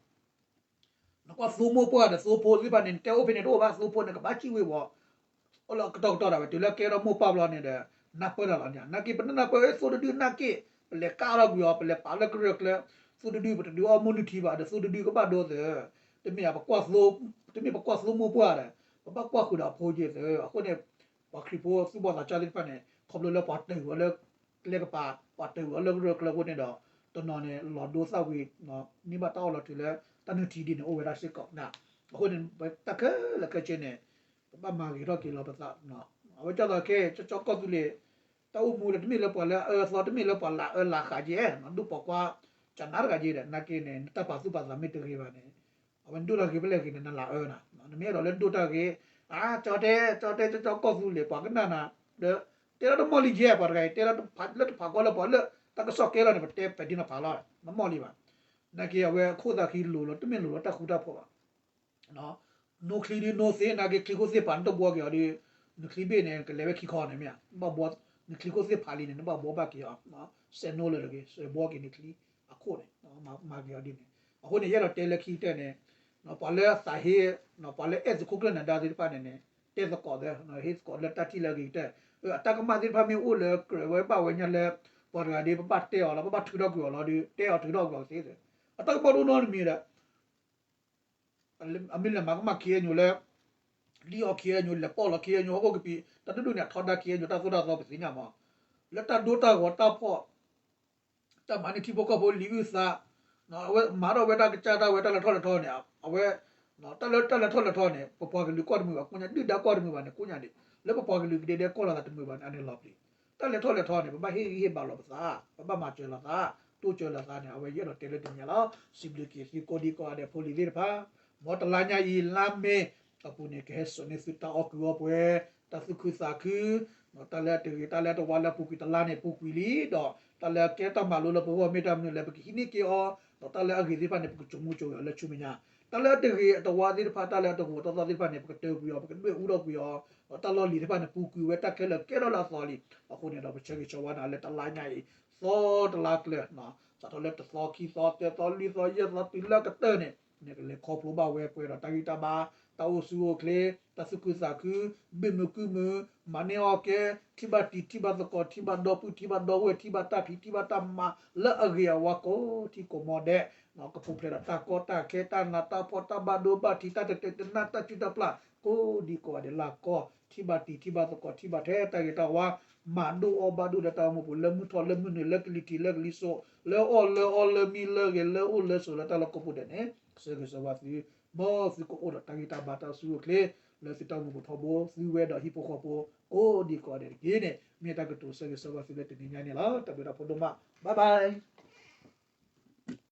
လီၤ နကွၢ်သိမိၢ်ပှၢ်ဒီးသိဖိသ့ၣ်တဖၣ်န့ၣ် နတဲအိၣ်ဖဲန့ၣ်တအိၣ်ဘၣ် သိဖိန့ၣ် ကဘၣ်စံၣ်ဝ့ၤဝီၤ အိၣ်လၢကတီၢ်ကတီၢ်ဒၣ်ဝဲ တုၤလၢကဲထီၣ်မိၢ်ပၢ်ဘျီန့ၣ်ဒီး နၢ်ပၢၢ်တၢ်လီၤန့ၣ် နာ်က့ပတနၢ်ပၢၢ် သိတဒုနာ်က့ ပလဲၤကးထီၣ်ကွံာ်အီၤ ပလဲၤပာ်လၢကရၢၢ်ကျဲ သိတဒု ပတဒုအီၣ်မူနုၢ်ထံဘၣ်ဒီး သိတဒုကဘၣ်ဒိသၢ တမ့ၢ်ပကွၢ်သိ တမ့ၢ်ပကွၢ်သိမိၢ်ပှၢ်ဒီး ပဘၣ်ကွၢ်ဃုာ်ဒီးအဖိယဲၢ်သၢ အဃိန့ၣ် ပှၤခရံာ်ဖိသူၣ်ဘီၣ်သးစၢ်သ့ၣ်တဖၣ်န့ၣ် ခီဖျိလၢပှၤတၢၢ်အီၤလၢ ကျဲကပၤ ပှၤတၢၢ်အီၤလၢကရၢၢ်ကျဲအဃိန့ၣ်ဒီး တနီၤန့ၣ် လီၤဒိသၣ်ဝံၤ န့ၢ်ဘၣ်တၢ်အီၣ်လီၤထုးလၢ တၢ်နုၢ်ထံဒ်န့ၣ် အိၣ်ဝဲဒၣ်စ့ၢ်ကီးနၤ အဃိန့ၣ် တၢ်ခဲလၢာ်ခဲဆ့န့ၣ် ပဘၣ်မၤဂ့ၤထီၣ်က့ၤလီၤပသး အဝဲကၢ်သိးခဲ ကၠီကၠီကီၢ်သူလ့ၤ တၢ်အိၣ်မူဒီး တမ့ၢ်လၢပှၤလၢအအၢအသီ တမ့ၢ်လၢပှၤလၢအအၢလၢ်ဃာ်က့ၤ နဒိၣ်ပိာ်ခွါ ကနါတဂၤက့ၤဒီး နာ်က့န့ၣ် နတၢ်ပာ်သူၣ်ပာ်သးမ့ၢ်တဂ့ၤဘၣ်န့ၣ် အဝဲနဒိၣ်တၢ်ဂ့ၤဖဲလဲၣ်ဂ့ၤန့ၣ် နလၢအၢနၤ နမ့ၢ်အဲၣ်ဒိးလၢနဒိၣ်တၢ်ဂ့ၤ အါ ကၠီတဲ ကၠီတဲ ကၠီကီၢ်သူလ့ၤ ပှၤကနၣ်နၤ ဒီး တဲလၢတမီၢ်လံယဲ ပှၤတဂၤအံၤ တဲလၢတဖး လၢတဖးကီလၢပှၤလၢ တၢ်ကစီၣ်ကဲလီၤန့ၣ် ပတဲပဲာ်ဒံနီၤဖးလီၤ နမီၢ်လံဘၣ် နာ်က့အဝဲအခိၣ်သးခံလိၤလီၤ တမ့ၢ်လိၤလီၤတၢ်ဃူတၢ်ဖိးဘၣ် နိချံဒုးနိသ့ နာ်က့ချံခိၣ်သ့ၣ်ဖး နတဘှီက့ၤအီၤဒီး နချံဘ့ၣ်န့ၣ် ကလဲၤဝဲခံခီန့ၣ်မ့ၢ်ဧါ ဘၣ်ဘှီ နချံခိၣ်သ့ၣ်ဖးလံန့ၣ် နဘၣ်ဘှီဘၣ်က့ၤအီၤ စဲးနိလၢတဂ့ၤ စဲးဘှီက့ၤနချံအခိၣ်န့ၣ် မၤက့ၤအီၤဒ်န့ၣ် အဃိန့ၣ် ယအဲၣ်ဒိးတဲလၢခံကတၢၢ်န့ၣ် ပှၤလၢအသးဟ့ ပှၤလၢအဲၣ်သုးခိၣ်ကျၢၢ်နၢၤဒါသ့ၣ်တဖၣ်န့ၣ်န့ၣ် တဲသကိးသၢ ဟ့သကိးလၢတၢ်ထံၣ်လၢအဂ့ၤကတၢၢ် အတၢ်ကမၣ်သ့ၣ်တဖၣ်မ့ၢ်အိၣ်လၢကြၢးဝဲဘၣ်ဝဲညါလၢ ပှၤတဂၤဒီး ပဘၣ်တဲအီၤလီၤ ပဘၣ်ထုးထီၣ်ကွံာ်အီၤလီၤဒီး တဲအီၤထုးထီၣ်ကွံာ်အီၤသ့ အတၢ်ကမၣ်တအိၣ်နီတမံၤဒီး အမ့ၢ်လဲၤမၤကမၣ် ခ့ၣ်အဲၣ်ယူၣ် လၢ လံၣ်အီၣ် ခ့ၣ်အဲၣ်ယူၣ် လဲၤပိာ်လီၤ ခ့ၣ်အဲၣ်ယူၣ် ဟီၣ်ခိၣ်ကပံာ် တၢ်ဒိၣ်ဒိၣ်န့ၣ် အထီဒါ ခ့ၣ်အဲၣ်ယူၣ် တၢ်သိၣ်တၢ်သီ ပသ့ၣ်ညါမး, လၢတၢ်ဒိတၢ်ဂီၤတၢ်ဖှီၣ် တၢ်မၤန့ၢ်ထံဖိကီၢ်ဖိလံာ်အုၣ်သး, အဝဲမၤထီၣ်ဝဲဒၣ်ကစၢ်တၢ်ဝဲတၢ်လဲၤထီၣ်လဲၤထီန့ၣ် အဝဲ တၢ်လၢတၢ်လဲၤထီၣ်လဲၤထီန့ၣ် ပပှၤကလုာ်ကွၢ်တမုာ်ဘၣ် ကိးညါ ဒုၣ်ဒါကွၢ်တမုာ်ဘၣ်န့ၣ် ကိးညါဒံး လၢပပှၤကလုာ်ကဒဲဒဲကွၢ်လိာ်သးတမုာ်ဘၣ်န့ၣ် အန့ၣ်လီၤပျံၤ, တၢ်လဲၤထီၣ်လဲၤထီန့ၣ် ပဘၣ်ဟ့ၣ်ဂံၢ်ဟ့ၣ်ဘါလိာ်ပသး, ပဘၣ်မၤစၢၤလိာ်သး, တိစၢၤလိာ်သးန့ၣ် အဝဲယအဲၣ်ဒိးတဲလၢတနံၤညါလီၤ. စံးဘျုးက့ၤသုကိးဒံကိးဂၤဒဲး ဖိလံၤသ့ၣ်တဖၣ်, မ်တလါညါအံၤ လါမ့ၤ အပူၤန့ၣ် ကဟဲစိာ်န့ၢ်သုတၢ်အီၣ်ကုာ်အီၣ်ပှဲၤ, တၢ်သူၣ်ခုသးခု, တၢ်လၢအတဂ့ၤ တၢ်လၢအတဝါလၢအပူၤကွံာ် တလါန့ၣ်ပူၤကွံာ်လံ, ဒီးတၢ်လၢအကဲတၢ်မၤလိလၢပဂီၢ်မ့ၢ်တၢ်မနုၤလဲၣ် ပကဟံးန့ၢ်က့ၤအီၤ, ဒီးတၢ်လၢအဂ့ၤသ့ၣ်တဖၣ်န့ၣ် ပကဆိကမိၣ်ဆိအီၤလၢဆူမဲာ်ညါ, တၢ်လၢအတဂ့ၤအတဝါသ့ၣ်တဖၣ် တၢ်လၢအတဂိာ်တသီၣ်သ့ၣ်တဖၣ်န့ၣ် ပကတၢၢ်ကွံာ်အီၤ ပကဒွဲၣ်အူထီၣ်ကွံာ်အီၤ, ဒီးတၢ်လီၢ်လံၤသ့ၣ်တဖၣ်န့ၣ် ပူၤကွံာ်ဝဲတၢ်ခဲလၢာ်ကဲထီၣ်လၢအသီလံ. အဃိန့ၣ်ဒီး ပဆၢဂ့ၤဆၢဝါနၤလၢတလါညါအံၤ သီတလါကျၢၤ စးထီၣ်လၢတသီ ခံသီ သၢသီ လွံၢ်သီ ယဲၢ်သီ တုၤလၢကတၢၢ်န့ၣ် နကလဲၤခီဖျိဘၣ်ဝဲပှဲၤဒီးတၢ်ဂံၢ်တၢ်ဘါ, တၢ်အိၣ်ဆူၣ်အိၣ်ချ့, တၢ်သူၣ်ခုသးခု, ဘ့ၣ်မုာ်ကုၢ်မုာ်, မၤန့ၢ်အီၣ်ကဲ, ထံၣ်ဘၣ်တံၤ ထံၣ်ဘၣ်သကိး ထံၣ်ဘၣ်ဒီပုၢ် ထံၣ်ဘၣ်ဒီဝဲၢ် ထံၣ်ဘၣ်တၢ်ဖံးထံၣ်ဘၣ်တၢ်မၤလၢအဂ့ၤအဝါကိးထံကိးမီၤဒဲး, ကပူၤဖျဲးဒီးတၢ်ကီတၢ်ခဲ တၢ်နးတၢ်ဖှီၣ် တၢ်ဘၣ်ဒိဘၣ်ထံး တၢ်တတဲာ်တနါ တၢ်စုၣ်တၢ်ပျၢ် ကိးဒံကိးဂၤဒဲးလၢကီၢ်, ထံၣ်ဘၣ်တံၤ ထံၣ်ဘၣ်သကိး ထံၣ်ဘၣ်ထဲတၢ်ဂ့ၤတၢ်ဝါ, မၤဒိၣ်အီၣ်ဘၣ်ဒိၣ်လၢတၢ်အိၣ်မူပူၤ လၢမုၢ်ထီၣ်လၢမုၢ်နုာ် လၢကလံၤထံးလၢကလံၤစိး လၢအီၣ်လၢအီလၢမံလၢဂဲၤ လၢအိၣ်လၢဆိး လၢတၢ်လီၢ်ကိးပူၤဒဲးန့ၣ် ဆၢဂ့ၤဆၢဝါသု, မ်သုကအိၣ်ဒီးတၢ်ဂံၢ်တၢ်ဘါ တၢ်အိၣ်ဆူၣ်အိၣ်ချ့ လၢသုတၢ်အိၣ်မူပူၤထီဘိ သုဝဲဒီးဟံၣ်ဖိဃီဖိ ကိးဒံကိးဂၤဒဲးတက့ၢ်န့ၣ် မ့ၢ်တၢ်ကတိၤဆၢဂ့ၤဆၢဝါသုလၢတနံၤညါန့ၣ်လီၤ. တၢ်ဘျုးဒိၣ်ဖိဒိၣ်မး bye bye.